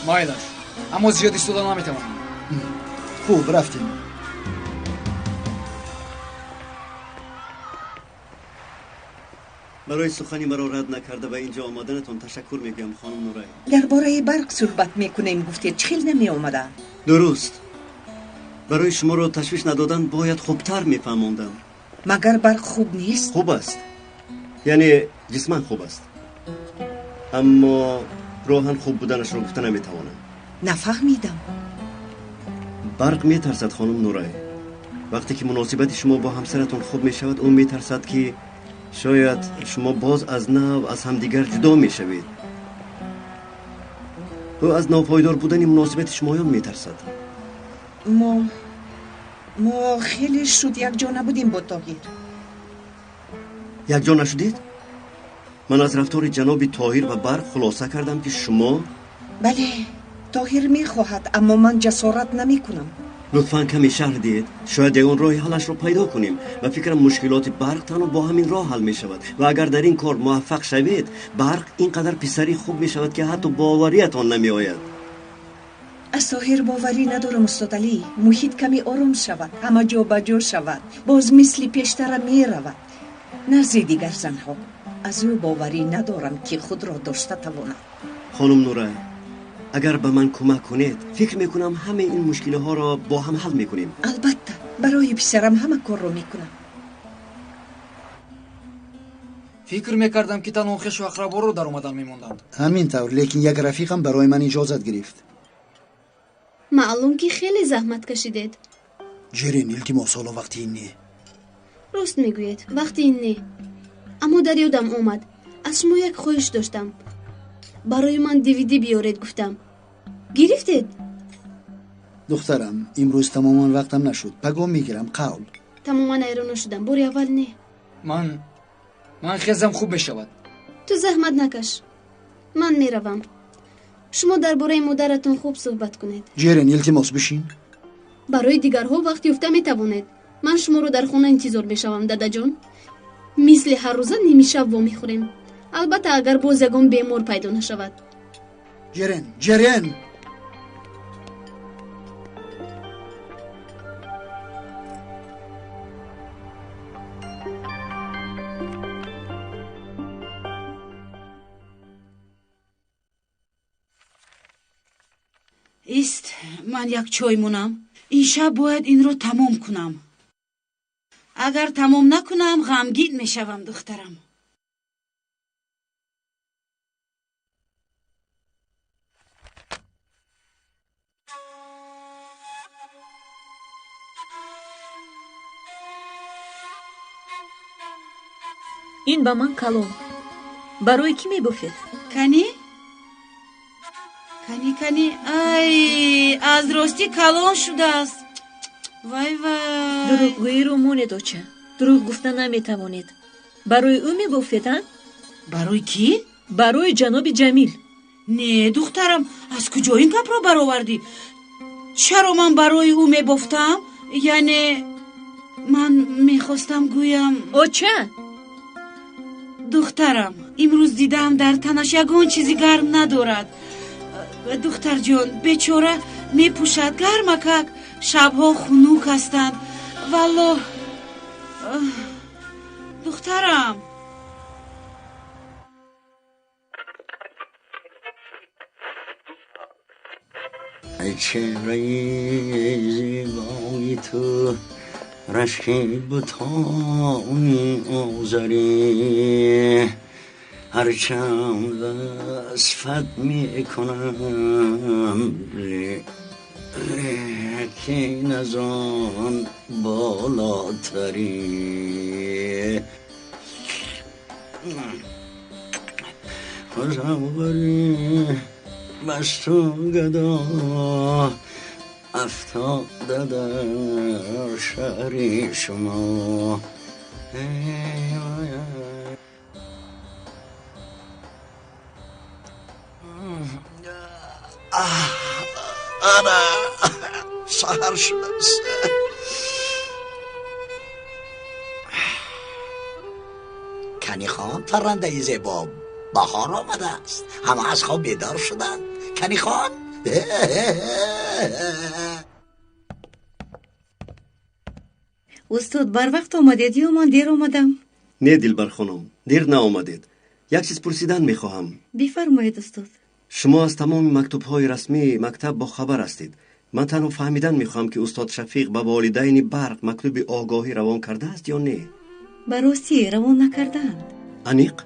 Майлаш, аммо зиёд истода наметавонам.
Хуб, рафтем.
Барои сухани маро рад накарда ба инҷо омаданатон ташаккур мегӯям, хонум Нурай.
Дар бораи Барқ суҳбат мекунем, гуфтед, чӣ хел намеомадам?
Дуруст. Барои шуморо ташвиш надодан бояд хубтар мефаҳмондам.
Магар Барқ хуб нест?
Хуб аст, яъне ҷисман хуб аст, аммо рӯҳан хуб буданашро гуфта наметавонам.
Нафаҳмидам.
Барқ метарсад, хонум Нурай. Вақте ки муносибати шумо бо ҳамсаратон хуб мешавад, ӯ метарсад, ки шояд шумо боз аз нав аз ҳамдигар ҷудо мешавед. Ӯ аз нопойдор будани муносибати шумоён метарсад.
Мо хеле шуд якҷо набудем бо Тоҳир.
Якҷо нашудед? Ман аз рафтори ҷаноби Тоҳир ва Барқ хулоса кардам, ки шумо
Бале, Тоҳир мехоҳад, аммо ман ҷасорат намекунам.
Лутфан каме шарҳ диҳед, шояд ягон роҳи ҳаллашро пайдо кунем. Ба фикрам, мушкилоти барқ танҳо бо ҳамин роҳ ҳал мешавад ва агар дар ин кор муваффақ шавед, барқ ин қадар писари хуб мешавад, ки ҳатто бовариятон намеояд.
Аз Тоҳир боварӣ надорам, устод Алӣ. Муҳит каме ором шавад, ҳама ҷо ба ҷо шавад, боз мисли пештара меравад назди дигар занҳо. Аз ӯ боварӣ надорам, ки худро дошта тавонад.
Хонум Нура, агар ба ман кӯмак кунед, фикр мекунам, ҳамаи ин мушкилиҳоро бо ҳам ҳал мекунем.
Албатта, барои писарам ҳама корро мекунам.
Фикр мекардам, ки танҳо хешу ақраборо дар омадан мемонданд.
Ҳамин тавр, лекин як рафиқам барои ман иҷозат гирифт.
Маълум, ки хеле заҳмат кашидед.
Ҷерин, илтимос, ҳоло вақти ин не.
Рост мегӯед, вақти ин не, аммо дар ёдам омад, аз шумо як хоҳиш доштам. Барои ман дивидӣ биёред, гуфтам. Гирифтед?
Духтарам, имрӯз тамоман вақтам нашуд. Пагоҳ мегирам, қавл.
Тамоман ҳайрон нашудам, бори аввал не.
Ман хезам, хуб мешавад.
Ту заҳмат накаш, ман меравам. Шумо дар бораи модаратон хуб суҳбат кунед.
Ҷерин, илтимос, бишин.
Барои дигарҳо вақт ёфта метавонед. Ман шуморо дар хона интизор мешавам, дадаҷон. Мисли ҳаррӯза нимишаб вомехӯрем, албатта, агар боз ягон бемор пайдо нашавад.
Ҷерен, Ҷерен!
Ист, ман як чой монам. Ин шаб бояд инро тамом кунам. Агар тамом накунам, ғамгин мешавам, духтарам.
Ин ба ман калон. Барои кӣ мебофед?
Кани, кани, кани. Ай, аз ростӣ калон шудааст. Вай, вай!
Дурӯғгӯиро монед, оча. Дурӯғ гуфта наметавонед. Барои ӯ мебофед, а?
Барои кӣ?
Барои ҷаноби Ҷамил.
Не, духтарам, аз куҷо ин гапро баровардӣ? Чаро ман барои ӯ мебофтам? Яъне ман мехостам гӯям.
Оча!
Духтарам, имрӯз дидам, дар танаш ягон чизи гарм надорад. Духтарҷон, бечора мепӯшад гармакак, шабҳо хунук ҳастанд. Валлоҳ, духтарам.
Чеҳраи зебои ту рашки бутони озарӣ, ҳарчанд васфат мекунам, лекин аз он болотарӣ. Хузаварӣ басту гадо афтода дар шаҳри шумо. Ана, саҳар шудааст. Канихон, паррандаи зебо, баҳор омадааст. Ҳама аз хоб бедор шуданд. Канихон.
Устод, барвақт омадед ё ман дер омадам?
Не, Дилбар хонум, дер наомадед. Як чиз пурсидан мехоҳам.
Бифармоед, устод.
Шумо аз тамоми мактубҳои расмии мактаб бохабар ҳастед. Ман танҳо фаҳмидан мехоҳам, ки устод Шафиқ ба волидайни Барқ мактуби огоҳӣ равон кардааст ё не?
Ба ростӣ, равон накардаанд.
Аниқ?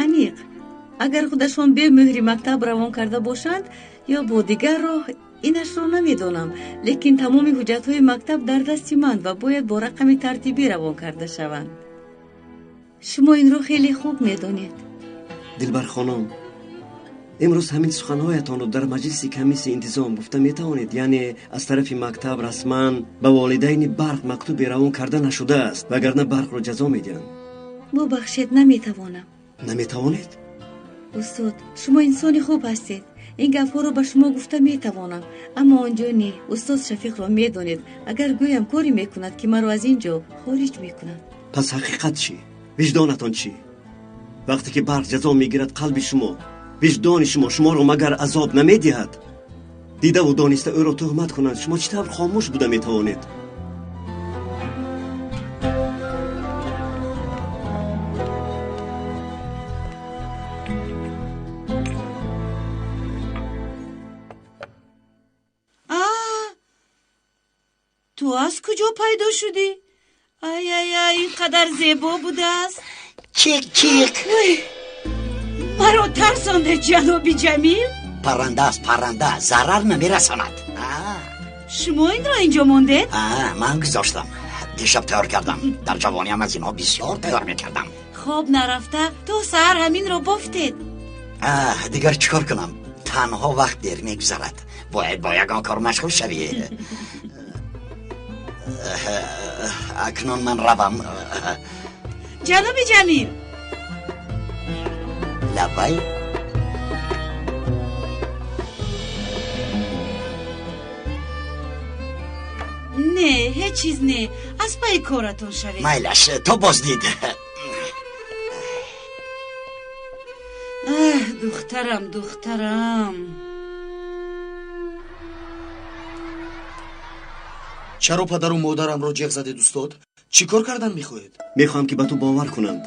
Аниқ. Агар худашон бемӯҳри мактаб равон карда бошанд ё бо дигар роҳ, инашро намедонам, лекин тамоми ҳуҷҷатҳои мактаб дар дасти ман ва бояд бо рақами тартибӣ равон карда шаванд. Шумо инро хеле хуб медонед.
Дилбар хонум, имрӯз ҳамин суханҳоятонро дар маҷлиси комиссияи интизом гуфта метавонед? Яъне аз тарафи мактаб расман ба волидайни Барқ мактубе равон карда нашудааст, вагарна Барқро ҷазо медиҳанд.
Бубахшед, наметавонам.
Наметавонед?
Устод, шумо инсони хуб ҳастед. Ин гапҳоро ба шумо гуфта метавонам, аммо он ҷо не. Устод Шафиқро медонед, агар гӯям коре мекунад, ки маро аз ин ҷо хориҷ мекунад.
Пас ҳақиқат чӣ? Виҷдонатон чӣ? Вақте ки барқ ҷазо мегирад, қалби шумо, виҷдони шумо шуморо магар азоб намедиҳад? Дидаву дониста ӯро туҳмат кунанд, шумо чӣ тавр хомӯш буда метавонед?
Ту аз куҷо пайдо шудӣ? Ай ай ай, ин қадар зебо будааст.
Чик чик.
Маро тарсонде, ҷаноби Ҷамил.
Парранда аст, парранда, зарар намерасонад.
Шумо инро инҷо мондед?
Ман гузоштам. Дишаб тайёр кардам. Дар ҷавониам аз инҳо бисёр тайёр мекардам.
Хоб нарафта то саҳар ҳаминро бофтед.
Дигар чӣ кор кунам? Танҳо вақт дер мегузарад. Бояд бо ягон кор машғул шавӣ. Акнун ман равам.
Ҷаноби Ҷамил.
Лаббай.
Не, ҳеҷ чиз не. Аз пайи коратон шавед.
Майлаш, то боздид.
Аҳ, духтарам, духтарам.
Чаро падару модарамро ҷеғ задед, устод? Чӣ кор кардан мехоҳед?
Мехоҳам, ки ба ту бовар кунанд.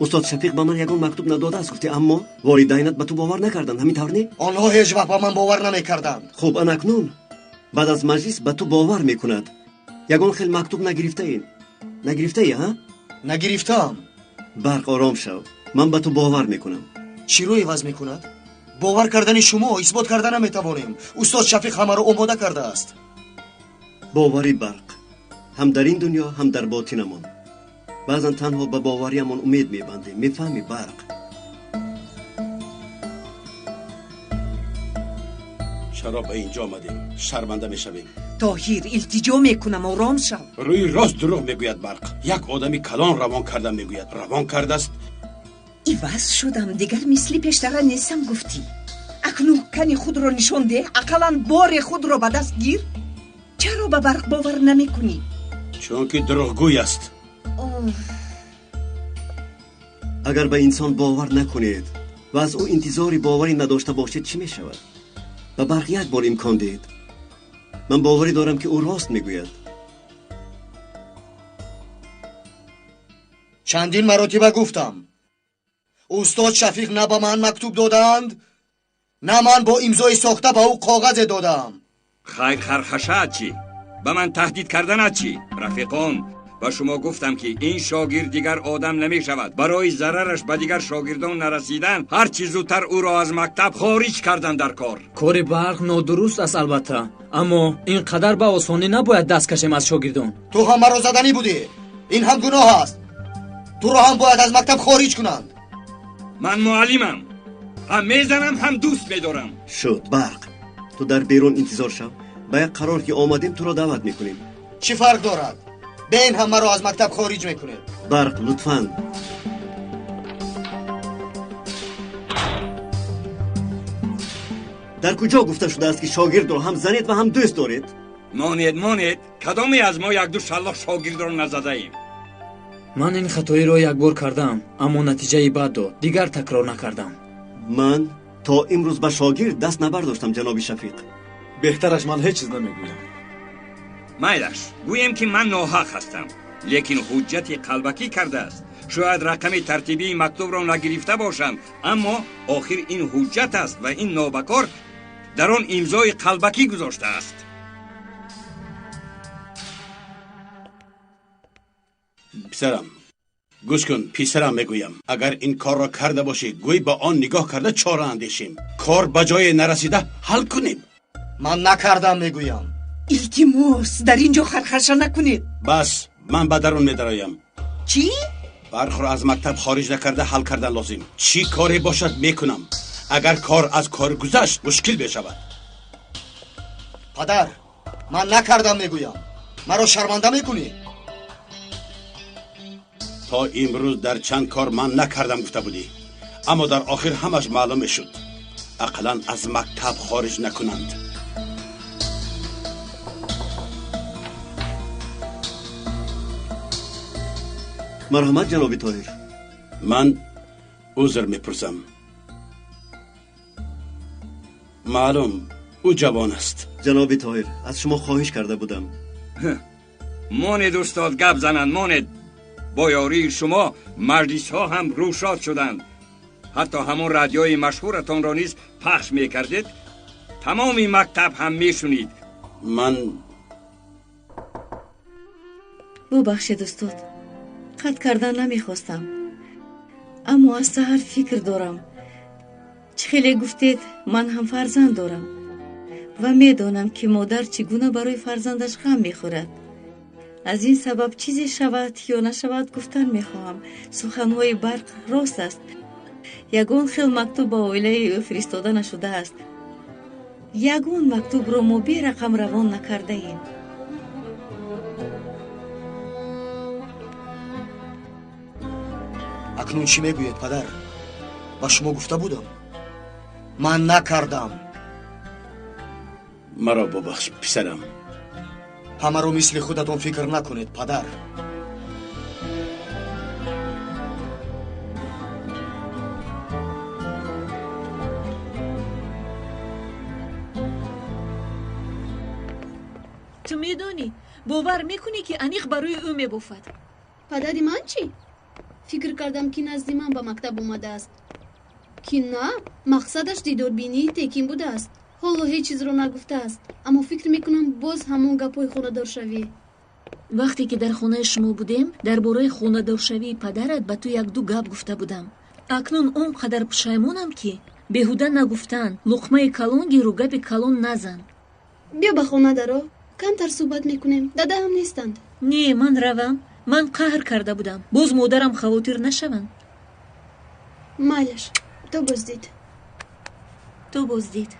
Устод Шафиқ ба ман ягон мактуб надодааст, гуфтӣ, аммо волидайнат ба ту бовар накарданд, ҳамин тавр не?
Онҳо ҳеҷ вақт ба ман бовар намекарданд.
Хуб, анакнун баъд аз маҷлис ба ту бовар мекунад. Ягон хел мактуб нагирифтаӣ? Нагирифтаӣ, ҳа?
Нагирифтаам.
Барқ, ором шав. Ман ба ту бовар мекунам.
Чиро иваз мекунад? Бовар кардани шумо исбот карда наметавонем. Устод Шафиқ ҳамаро омода кардааст.
Бовари барқ ҳам дар ин дунё, ҳам дар ботинамон. Баъзан танҳо ба бовариамон умед мебандем. Мефаҳмӣ, барқ?
Чаро ба инҷо омадем? Шарманда мешавем.
Тоҳир, илтиҷо мекунам, ором шав.
Рӯи рост дурӯғ мегӯяд барқ. Як одами калон равон карда мегӯяд. Равон кардааст.
Иваз шудам, дигар мисли пештара нестам, гуфтӣ. Акнун кани худро нишон деҳ, ақаллан боре худро ба даст гир. Чаро ба барқ бовар намекунӣ?
Чунки дурӯғгӯй аст.
Агар ба инсон бовар накунед ва аз ӯ интизори боварӣ надошта бошед, чӣ мешавад? Ба барқ як бор имкон диҳед. Ман боварӣ дорам, ки ӯ рост мегӯяд.
Чандин маротиба гуфтам, устод Шафиқ на ба ман мактуб додаанд, на ман бо имзои сохта ба ӯ коғазе додаам.
Хайр, хархашаат чӣ? Ба ман таҳдид карданат чӣ? Рафиқон, ба шумо гуфтам, ки ин шогирд дигар одам намешавад. Барои зарараш ба дигар шогирдон нарасидан, ҳарчи зудтар ӯро аз мактаб хориҷ кардан дар кор.
Кори барқ нодуруст аст, албатта, аммо ин қадар ба осонӣ набояд даст кашем аз шогирдон.
Ту ҳам маро заданӣ будӣ. Ин ҳам гуноҳ аст. Туро ҳам бояд аз мактаб хориҷ кунанд.
Ман муаллимам, ҳам мезанам, ҳам дӯст медорам.
Шуд, барқ, ту дар берун интизор шав. Ба як қарор ки омадем, туро даъват мекунем.
Чӣ фарқ дорад? Бе ин ҳам маро аз мактаб хориҷ мекунед.
Барқ, лутфан. Дар куҷо гуфта шудааст, ки шогирдро ҳам занед ва ҳам дӯст доред?
Монед, монед, кадоме аз мо якду шаллоқ шогирдро назадаем?
Ман ин хатоиро як бор кардам, аммо натиҷаи бад дод. Дигар такрор накардам.
Ман то имрӯз ба шогирд даст набардоштам, ҷаноби Шафиқ.
Беҳтараш ман ҳеҷ чиз намегӯям.
Майлаш, гӯем, ки ман ноҳақ ҳастам, лекин ҳуҷҷати қалбакӣ кардааст. Шояд рақами тартибии мактубро нагирифта бошанд, аммо охир ин ҳуҷҷат аст ва ин нобакор дар он имзои қалбакӣ гузоштааст.
Писарам, гӯш кун, писарам, мегӯям, агар ин корро карда бошӣ, гӯй ба он нигоҳ карда чора андешем. Кор ба ҷое нарасида ҳал кунем.
Ман накардам, мегӯям.
Илтимос, дар ин ҷо хархаша накунед.
Бас, ман ба дарун медароям.
Чӣ?
Барқро аз мактаб хориҷ накарда ҳал кардан лозим. Чӣ коре бошад, мекунам. Агар кор аз кор гузашт, мушкил мешавад.
Падар, ман накардам, мегӯям. Маро шарманда мекунӣ?
То имрӯз дар чанд кор ман накардам гуфта будӣ, аммо дар охир ҳамаш маълум мешуд. Ақаллан аз мактаб хориҷ накунанд.
Марҳамат, ҷаноби Тоҳир.
Ман узр мепурсам. Маълум, ӯ ҷавон аст.
Ҷаноби Тоҳир, аз шумо хоҳиш карда будам.
Монед, устод, гап зананд, монед. Бо ёрии шумо маҷлисҳо ҳам рӯшод шуданд. Ҳатто ҳамон радиои машҳуратонро низ пахш мекардед. Тамоми мактаб ҳам мешунид.
Ман
бубахшед, устод, қатъ кардан намехостам, аммо аз саҳар фикр дорам. Чӣ хеле гуфтед, ман ҳам фарзанд дорам ва медонам, ки модар чӣ гуна барои фарзандаш ғам мехӯрад. Аз ин сабаб чизе шавад ё нашавад гуфтан мехоҳам. Суханҳои Барқ рост аст. Ягон хел мактуб ба оилаи ӯ фиристода нашудааст. Ягон мактубро мо берақам равон накардаем.
Акнун чӣ мегӯед, падар? Ба шумо гуфта будам. Ман накардам.
Маро бубахш, писарам.
Ҳамаро мисли худатон фикр накунед, падар.
Ту медонӣ, бовар мекунӣ, ки аниқ барои ӯ мебофад.
Падари ман чӣ? Фикр кардам, ки назди ман ба мактаб омадааст. Ки на, мақсадаш дидорбинии текин будааст. Ҳоло ҳеҷ чизро нагуфтааст, аммо фикр мекунам, боз ҳамон гапҳои хонадоршавӣ.
Вақте ки дар хонаи шумо будем, дар бораи хонадоршавии падарат ба ту якду гап гуфта будам. Акнун он қадар пушаймонам, ки беҳуда нагуфтан, луқмаи калон гиру гапи калон назан.
Биё ба хона даро, камтар суҳбат мекунем. Дада ҳам нестанд.
Не, ман равам. Ман қаҳр карда будам. Боз модарам хавотир нашаванд.
Майлаш, то боздид.
То боздид.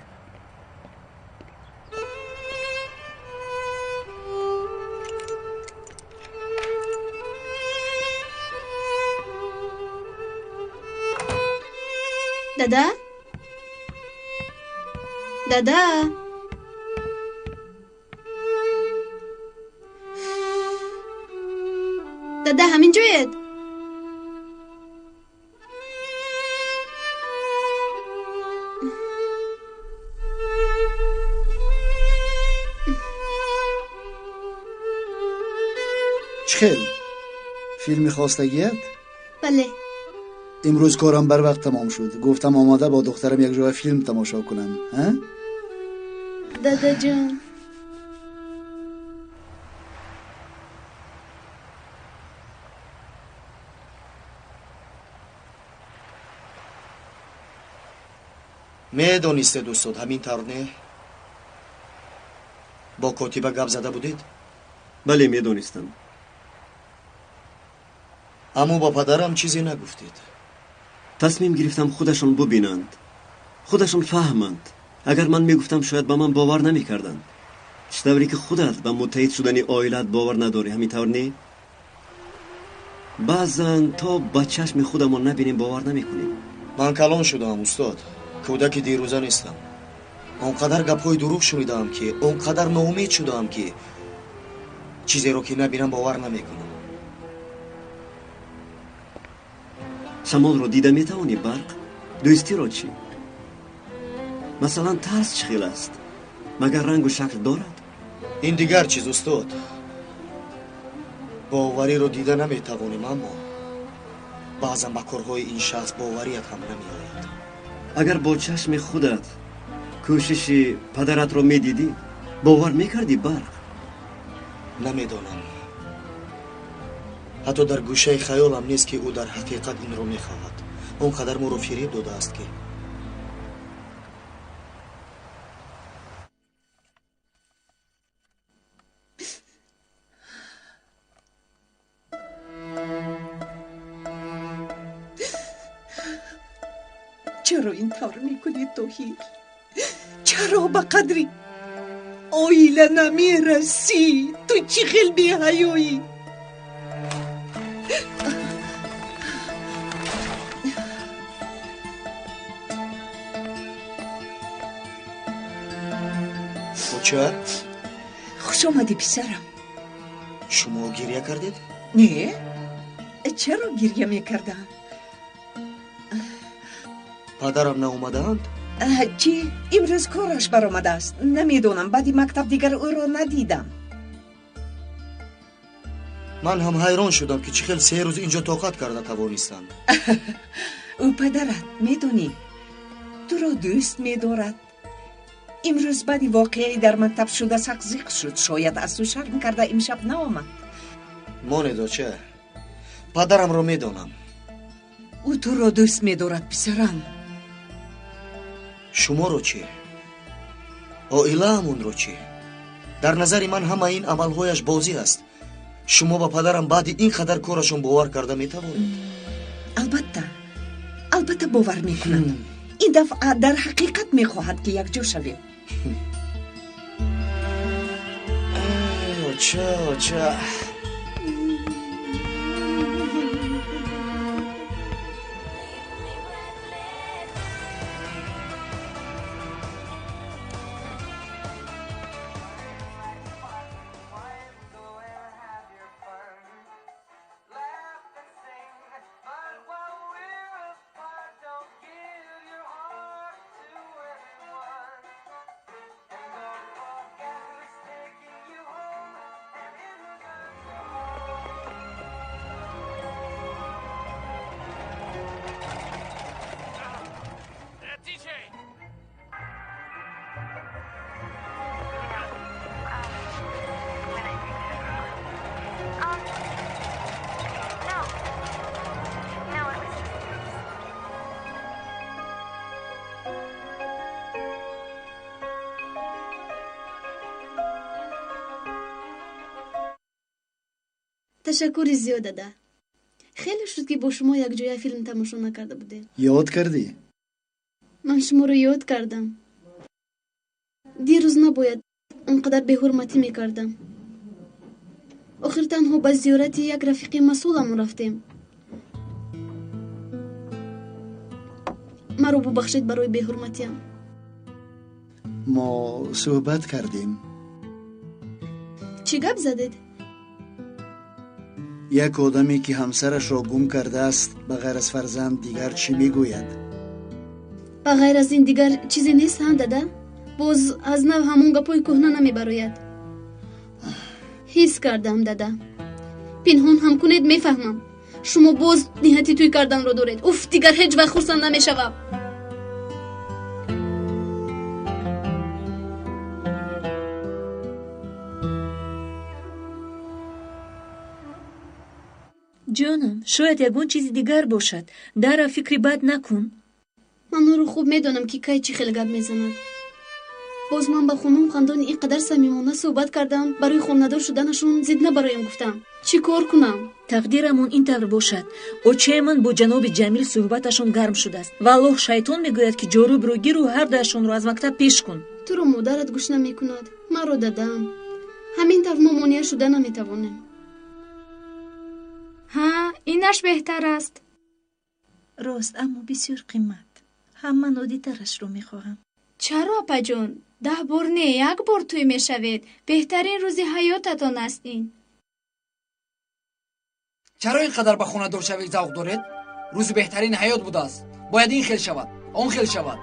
Дада? Дада? Дада, ҳамин ҷоед?
Чӣ хел? Филми хостагият?
Бале.
Имрӯз корам барвақт тамом шуд. Гуфтам, омода бо духтарам якҷоя филм тамошо кунам.
Дадаҷон.
Медонистед, устод, ҳамин тавр не? Бо котиба гап зада будед?
Бале, медонистам.
Аммо ба падарам чизе нагуфтед.
Тасмим гирифтам, худашон бубинанд, худашон фаҳманд. Агар ман мегуфтам, шояд ба ман бовар намекарданд. Чӣ тавре ки худат ба муттаҳид шудани оилаат бовар надорӣ, ҳамин тавр не? Баъзан то ба чашми худамон набинем, бовар намекунем.
Ман калон шудаам, устод. Кӯдаки дирӯза нестам. Он қадар гапҳои дурӯғ шунидаам, ки он қадар ноумед шудаам, ки чизеро ки набинам, бовар намекунам.
Шамолро дида метавонӣ, Барқ? Дӯстиро чӣ? Масалан, тарс чӣ хел аст? Магар рангу шакл дорад?
Ин дигар чиз, устод. Бовариро дида наметавонем, аммо баъзан ба корҳои ин шахс боварият ҳам намеояд.
Агар бо чашми худат кӯшиши падаратро медидӣ, бовар мекардӣ, Барқ?
Намедонам. Ҳатто дар гӯшаи хаёлам нест, ки ӯ дар ҳақиқат инро мехоҳад. Он қадар моро фиреб додааст, ки
Чаро ин тавр мекунӣ, Тоҳир? Чаро ба қадри оила намерасӣ? Ту чӣ хел беҳаёӣ?
Оча?
Хуш омадӣ, писарам.
Шумо гирья кардед?
Не, чаро гирья мекардам?
Падарам наомадаанд?
Чӣ? Имрӯз кораш баромадааст. Намедонам, баъди мактаб дигар ӯро надидам.
Ман ҳам ҳайрон шудам, ки чӣ хел 3 рӯз инҷо тоқат карда тавонистам.
Ӯ падарат, медонӣ, туро дӯст медорад. Имрӯз баъди воқеаи дар мактаб шуда сахт зиқ шуд. Шояд аз ту шарм карда имшаб наомад.
Монед, оча, падарамро медонам.
Ӯ туро дӯст медорад, писарам.
Шуморо чӣ? Оилаамонро чӣ? Дар назари ман ҳама ин амалҳояш бозӣ аст. Шумо ба падарам баъди ин қадар корашон бовар карда метавонед?
Албатта, албатта бовар мекунам. Ин дафъа дар ҳақиқат мехоҳад, ки якҷо шавем.
Оча, оча.
Ташаккури зиёд, дада. Хеле шуд, ки бо шумо якҷоя филм тамошо накарда будем.
Ёд кардӣ?
Ман шуморо ёд кардам. Дирӯз набояд он қадар беҳурматӣ мекардам. Охир танҳо ба зиёрати як рафиқи масъуламон рафтем. Маро бубахшед барои беҳурматиам.
Мо суҳбат кардем.
Чӣ гап задед?
Як одаме, ки ҳамсарашро гум кардааст, ба ғайр аз фарзанд дигар чӣ мегӯяд?
Ба ғайр аз ин дигар чизе нест, ҳа, дада? Боз аз нав ҳамон гапҳои кӯҳна намебарояд. Ҳис кардам, дада. Пинҳон ҳам кунед, мефаҳмам. Шумо боз ниҳати тӯй карданро доред. Уф, дигар ҳеҷ вақт хурсанд намешавам.
Ҷонам, шояд ягон чизи дигар бошад. Дара фикри бад накун.
Ман ӯро хуб медонам, ки кай чӣ хел гап мезанад. Боз ман ба хонум хандони ин қадар самимона суҳбат кардам, барои хонадор шуданашон зид набароям гуфтам. Чӣ кор кунам?
Тақдирамон ин тавр бошад. Очаи ман бо ҷаноби Ҷамил суҳбаташон гарм шудааст. Валлоҳ, шайтон мегӯяд, ки ҷорубро гиру ҳар дуяшонро аз мактаб пеш кун.
Туро модарат гӯш намекунад, маро дадам. Ҳамин тавр мо монеа шуда наметавонем.
Ҳа, инаш беҳтар аст.
Рост, аммо бисёр қимат. Ҳам ман оддитарашро мехоҳам.
Чаро, апаҷон? 10 бор не, як бор тӯй мешавед. Беҳтарин рӯзи ҳаётатон аст ин.
Чаро ин қадар ба хонадоршавӣ завқ доред? Рӯзи беҳтарини ҳаёт будааст. Бояд ин хел шавад, он хел шавад.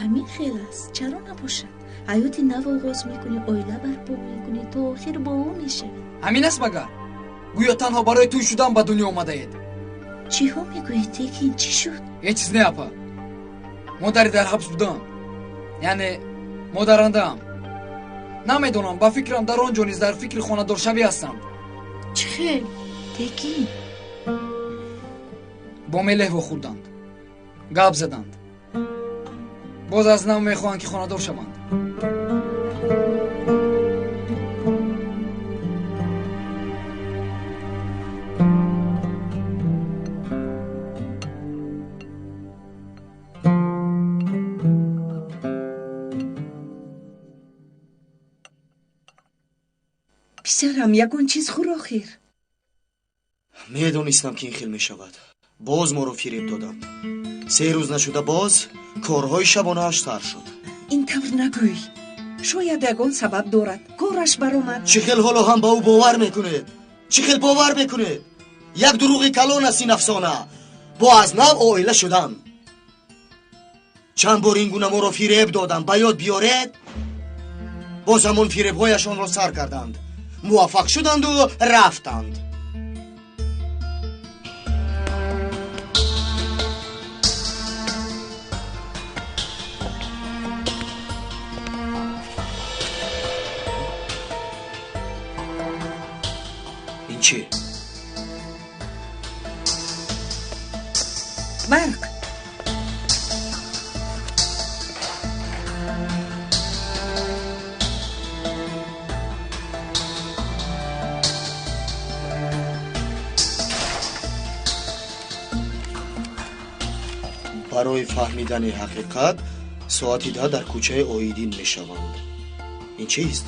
Ҳамин хел аст. Чаро набошад? Ҳаёти нав оғоз мекунӣ, оила барпо мекунӣ, то охир бо ӯ мешавӣ.
Ҳамин аст магар? Гӯё танҳо барои тӯй шудан ба дунё омадаед.
Чиҳо мегӯед, Текин? Чӣ шуд?
Ҳеҷ чиз не, апа. Модари дар ҳабс будам, яъне модарандаам. Намедонам, ба фикрам дар он ҷо низ дар фикри хонадоршавӣ ҳастанд.
Чӣ хел?
Текин,
бо мелеҳ вохӯрданд, гап заданд. Боз аз нав мехоҳанд, ки хонадор шаванд.
Писарам, ягон чиз хӯр охир.
Медонистам, ки ин хел мешавад. Боз моро фиреб доданд. 3 рӯз нашуда боз корҳои шабонааш сар шуд.
Ин тавр нагӯй. Шояд ягон сабаб дорад. Кораш баромад.
Чӣ хел ҳоло ҳам ба ӯ бовар мекунед? Чӣ хел бовар мекунед? Як дурӯғи калон аст ин афсона. Бо аз нав оила шудан. Чанд бор ин гуна моро фиреб доданд, ба ёд биёред? Боз ҳамон фиребҳояшонро сар карданд. Муваффақ шуданду рафтанд. Ин чӣ?
Барқ.
Барои фаҳмидани ҳақиқат соати 10 дар кӯчаи Оидин мешаванд. Ин чист?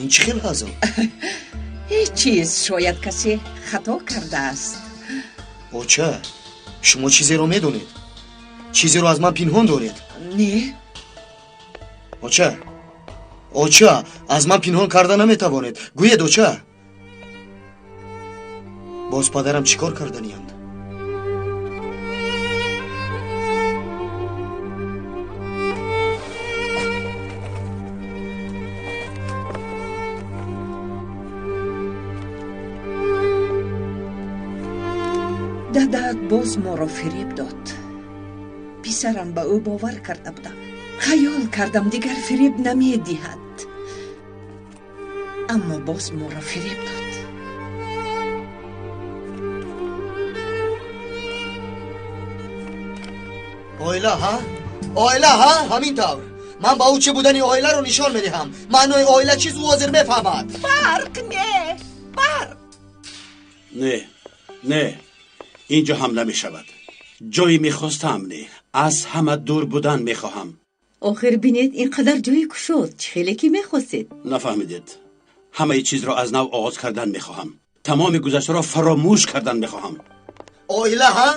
Ин чӣ хел ҳазл?
Ҳеҷ чиз, шояд касе хато кардааст.
Оча, шумо чизеро медонед? Чизеро аз ман пинҳон доред?
Не.
Оча, оча, аз ман пинҳон карда наметавонед. Гӯед, оча. Боз падарам чӣ кор карданиянд?
Дадат боз моро фиреб дод. Писарам ба ӯ бовар карда будам. Хаёл кардам дигар фиреб намедиҳад. Аммо боз моро фиреб дод.
Оила, ҳа? Оила, ҳа? Ҳамин тавр. Ман ба ӯ чӣ будани оиларо нишон медиҳам. Маънои оила чиз ӯ ҳозир мефаҳмад.
Барқ не, барқ.
Не, не. Инҷо ҳам намешавад. Ҷое мехостам не. Аз ҳама дур будан мехоҳам.
Охир бинед, ин қадар ҷои кушод. Чӣ хеле ки мехостед?
Нафаҳмидед. Ҳамаи чизро аз нав оғоз кардан мехоҳам. Тамоми гузаштаро фаромӯш кардан мехоҳам.
Оила, ҳа?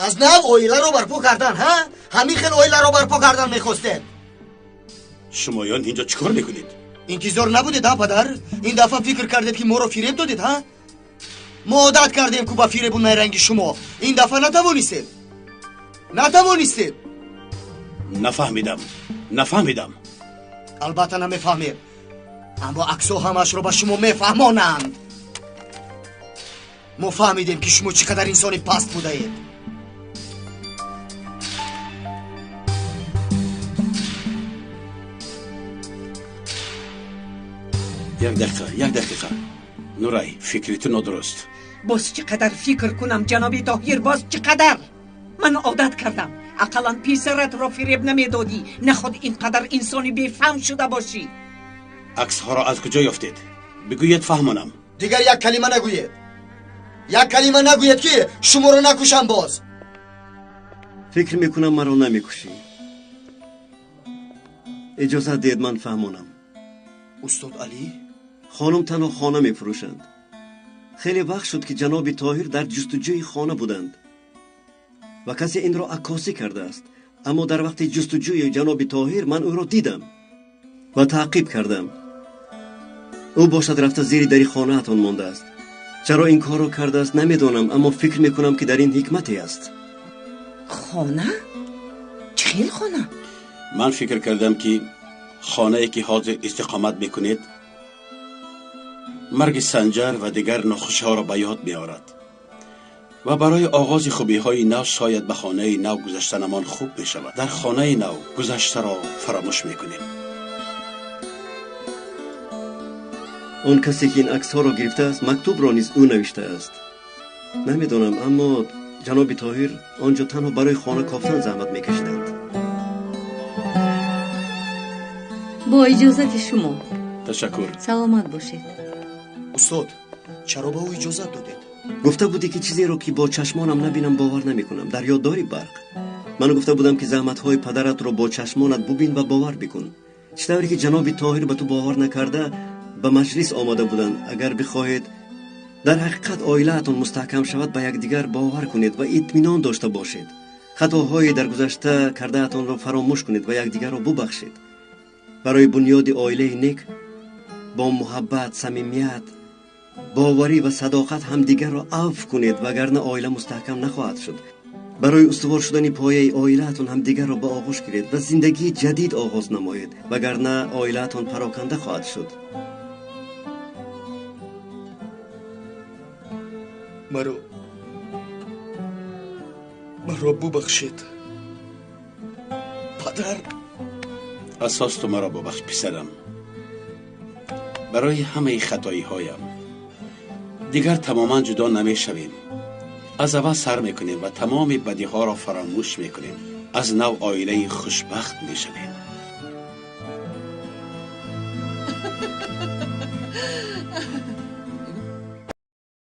Аз нав оиларо барпо кардан, ҳа? Ҳамин хел оиларо барпо кардан мехостед.
Шумоён инҷо чӣ кор мекунед?
Интизор набудед, ҳа, падар? Ин дафъа фикр кардед, ки моро фиреб додед, ҳа? Мо одат кардем ку ба фиребу найранги шумо. Ин дафъа натавонистед. Натавонистед.
Нафаҳмидам. Нафаҳмидам.
Албатта намефаҳмед. Аммо аксҳо ҳамаашро ба шумо мефаҳмонанд. Мо фаҳмидем, ки шумо чӣ қадар инсони паст будаед.
Як дақиқа, як дақиқа. Нурай, фикри ту нодуруст.
Боз чӣ қадар фикр кунам, ҷаноби Тоҳир, боз чӣ қадар? Ман одат кардам. Ақаллан писаратро фиреб намедодӣ. Наход ин қадар инсони бефаҳм шуда бошӣ.
Аксҳоро аз куҷо ёфтед? Бигӯед фаҳмонам.
Дигар як калима нагӯед. Як калима нагӯед, ки шуморо накушам боз.
Фикр мекунам маро намекушӣ. Иҷозат диҳед ман фаҳмонам.
Устод Алӣ?
Хонум танҳо хона мефурӯшанд. Хеле вақт шуд, ки ҷаноби Тоҳир дар ҷустуҷӯи хона буданд ва касе инро аккосӣ кардааст. Аммо дар вақти ҷустуҷӯи ҷаноби Тоҳир ман ӯро дидам ва таъқиб кардам. Ӯ бошад рафта зери дари хонаатон мондааст. Чаро ин корро кардааст намедонам, аммо фикр мекунам, ки дар ин ҳикмате аст.
Хона? Чӣ хел хона?
Ман фикр кардам, ки хонае ки ҳозир истиқомат мекунед марги Санҷар ва дигар нохушиҳоро ба ёд меорад ва барои оғози хубиҳои нав шояд ба хонаи нав гузаштанамон хуб мешавад. Дар хонаи нав гузаштаро фаромӯш мекунем.
Он касе ки ин аксҳоро гирифтааст, мактубро низ ӯ навиштааст. Намедонам, аммо ҷаноби Тоҳир он ҷо танҳо барои хона кофтан заҳмат мекашиданд.
Бо иҷозати шумо.
Ташаккур.
Саломат бошед.
Устод, чаро ба ӯ иҷозат додед?
Гуфта будӣ, ки чизеро, ки бо чашмонам набинам, бовар намекунам. Дар ёд дорӣ, Барқ? Ман гуфта будам, ки заҳматҳои падаратро бо чашмонат бубин ва бовар бикун. Чӣ тавре ки ҷаноби Тоҳир ба ту бовар накарда ба маҷлис омода буданд. Агар бихоҳед дар ҳақиқат оилаатон мустаҳкам шавад, ба якдигар бовар кунед ва итминон дошта бошед. Хатоҳои дар гузашта кардаатонро фаромӯш кунед ва якдигарро бубахшед. Барои бунёди оилаи нек бо муҳаббат, самимият, боварӣ ва садоқат ҳамдигарро авф кунед, вагарна оила мустаҳкам нахоҳад шуд. Барои устувор шудани пояи оилаатон ҳамдигарро ба оғӯш гиред ва зиндагии ҷадид оғоз намоед, вагарна оилаатон пароканда хоҳад шуд.
Маро бубахшед, падар.
Асос ту маро бубахш, писарам, барои ҳамаи хатоиҳоям. Дигар тамоман ҷудо намешавем. Аз аввал сар мекунем ва тамоми бадиҳоро фаромӯш мекунем. Аз нав оилаи хушбахт мешавем.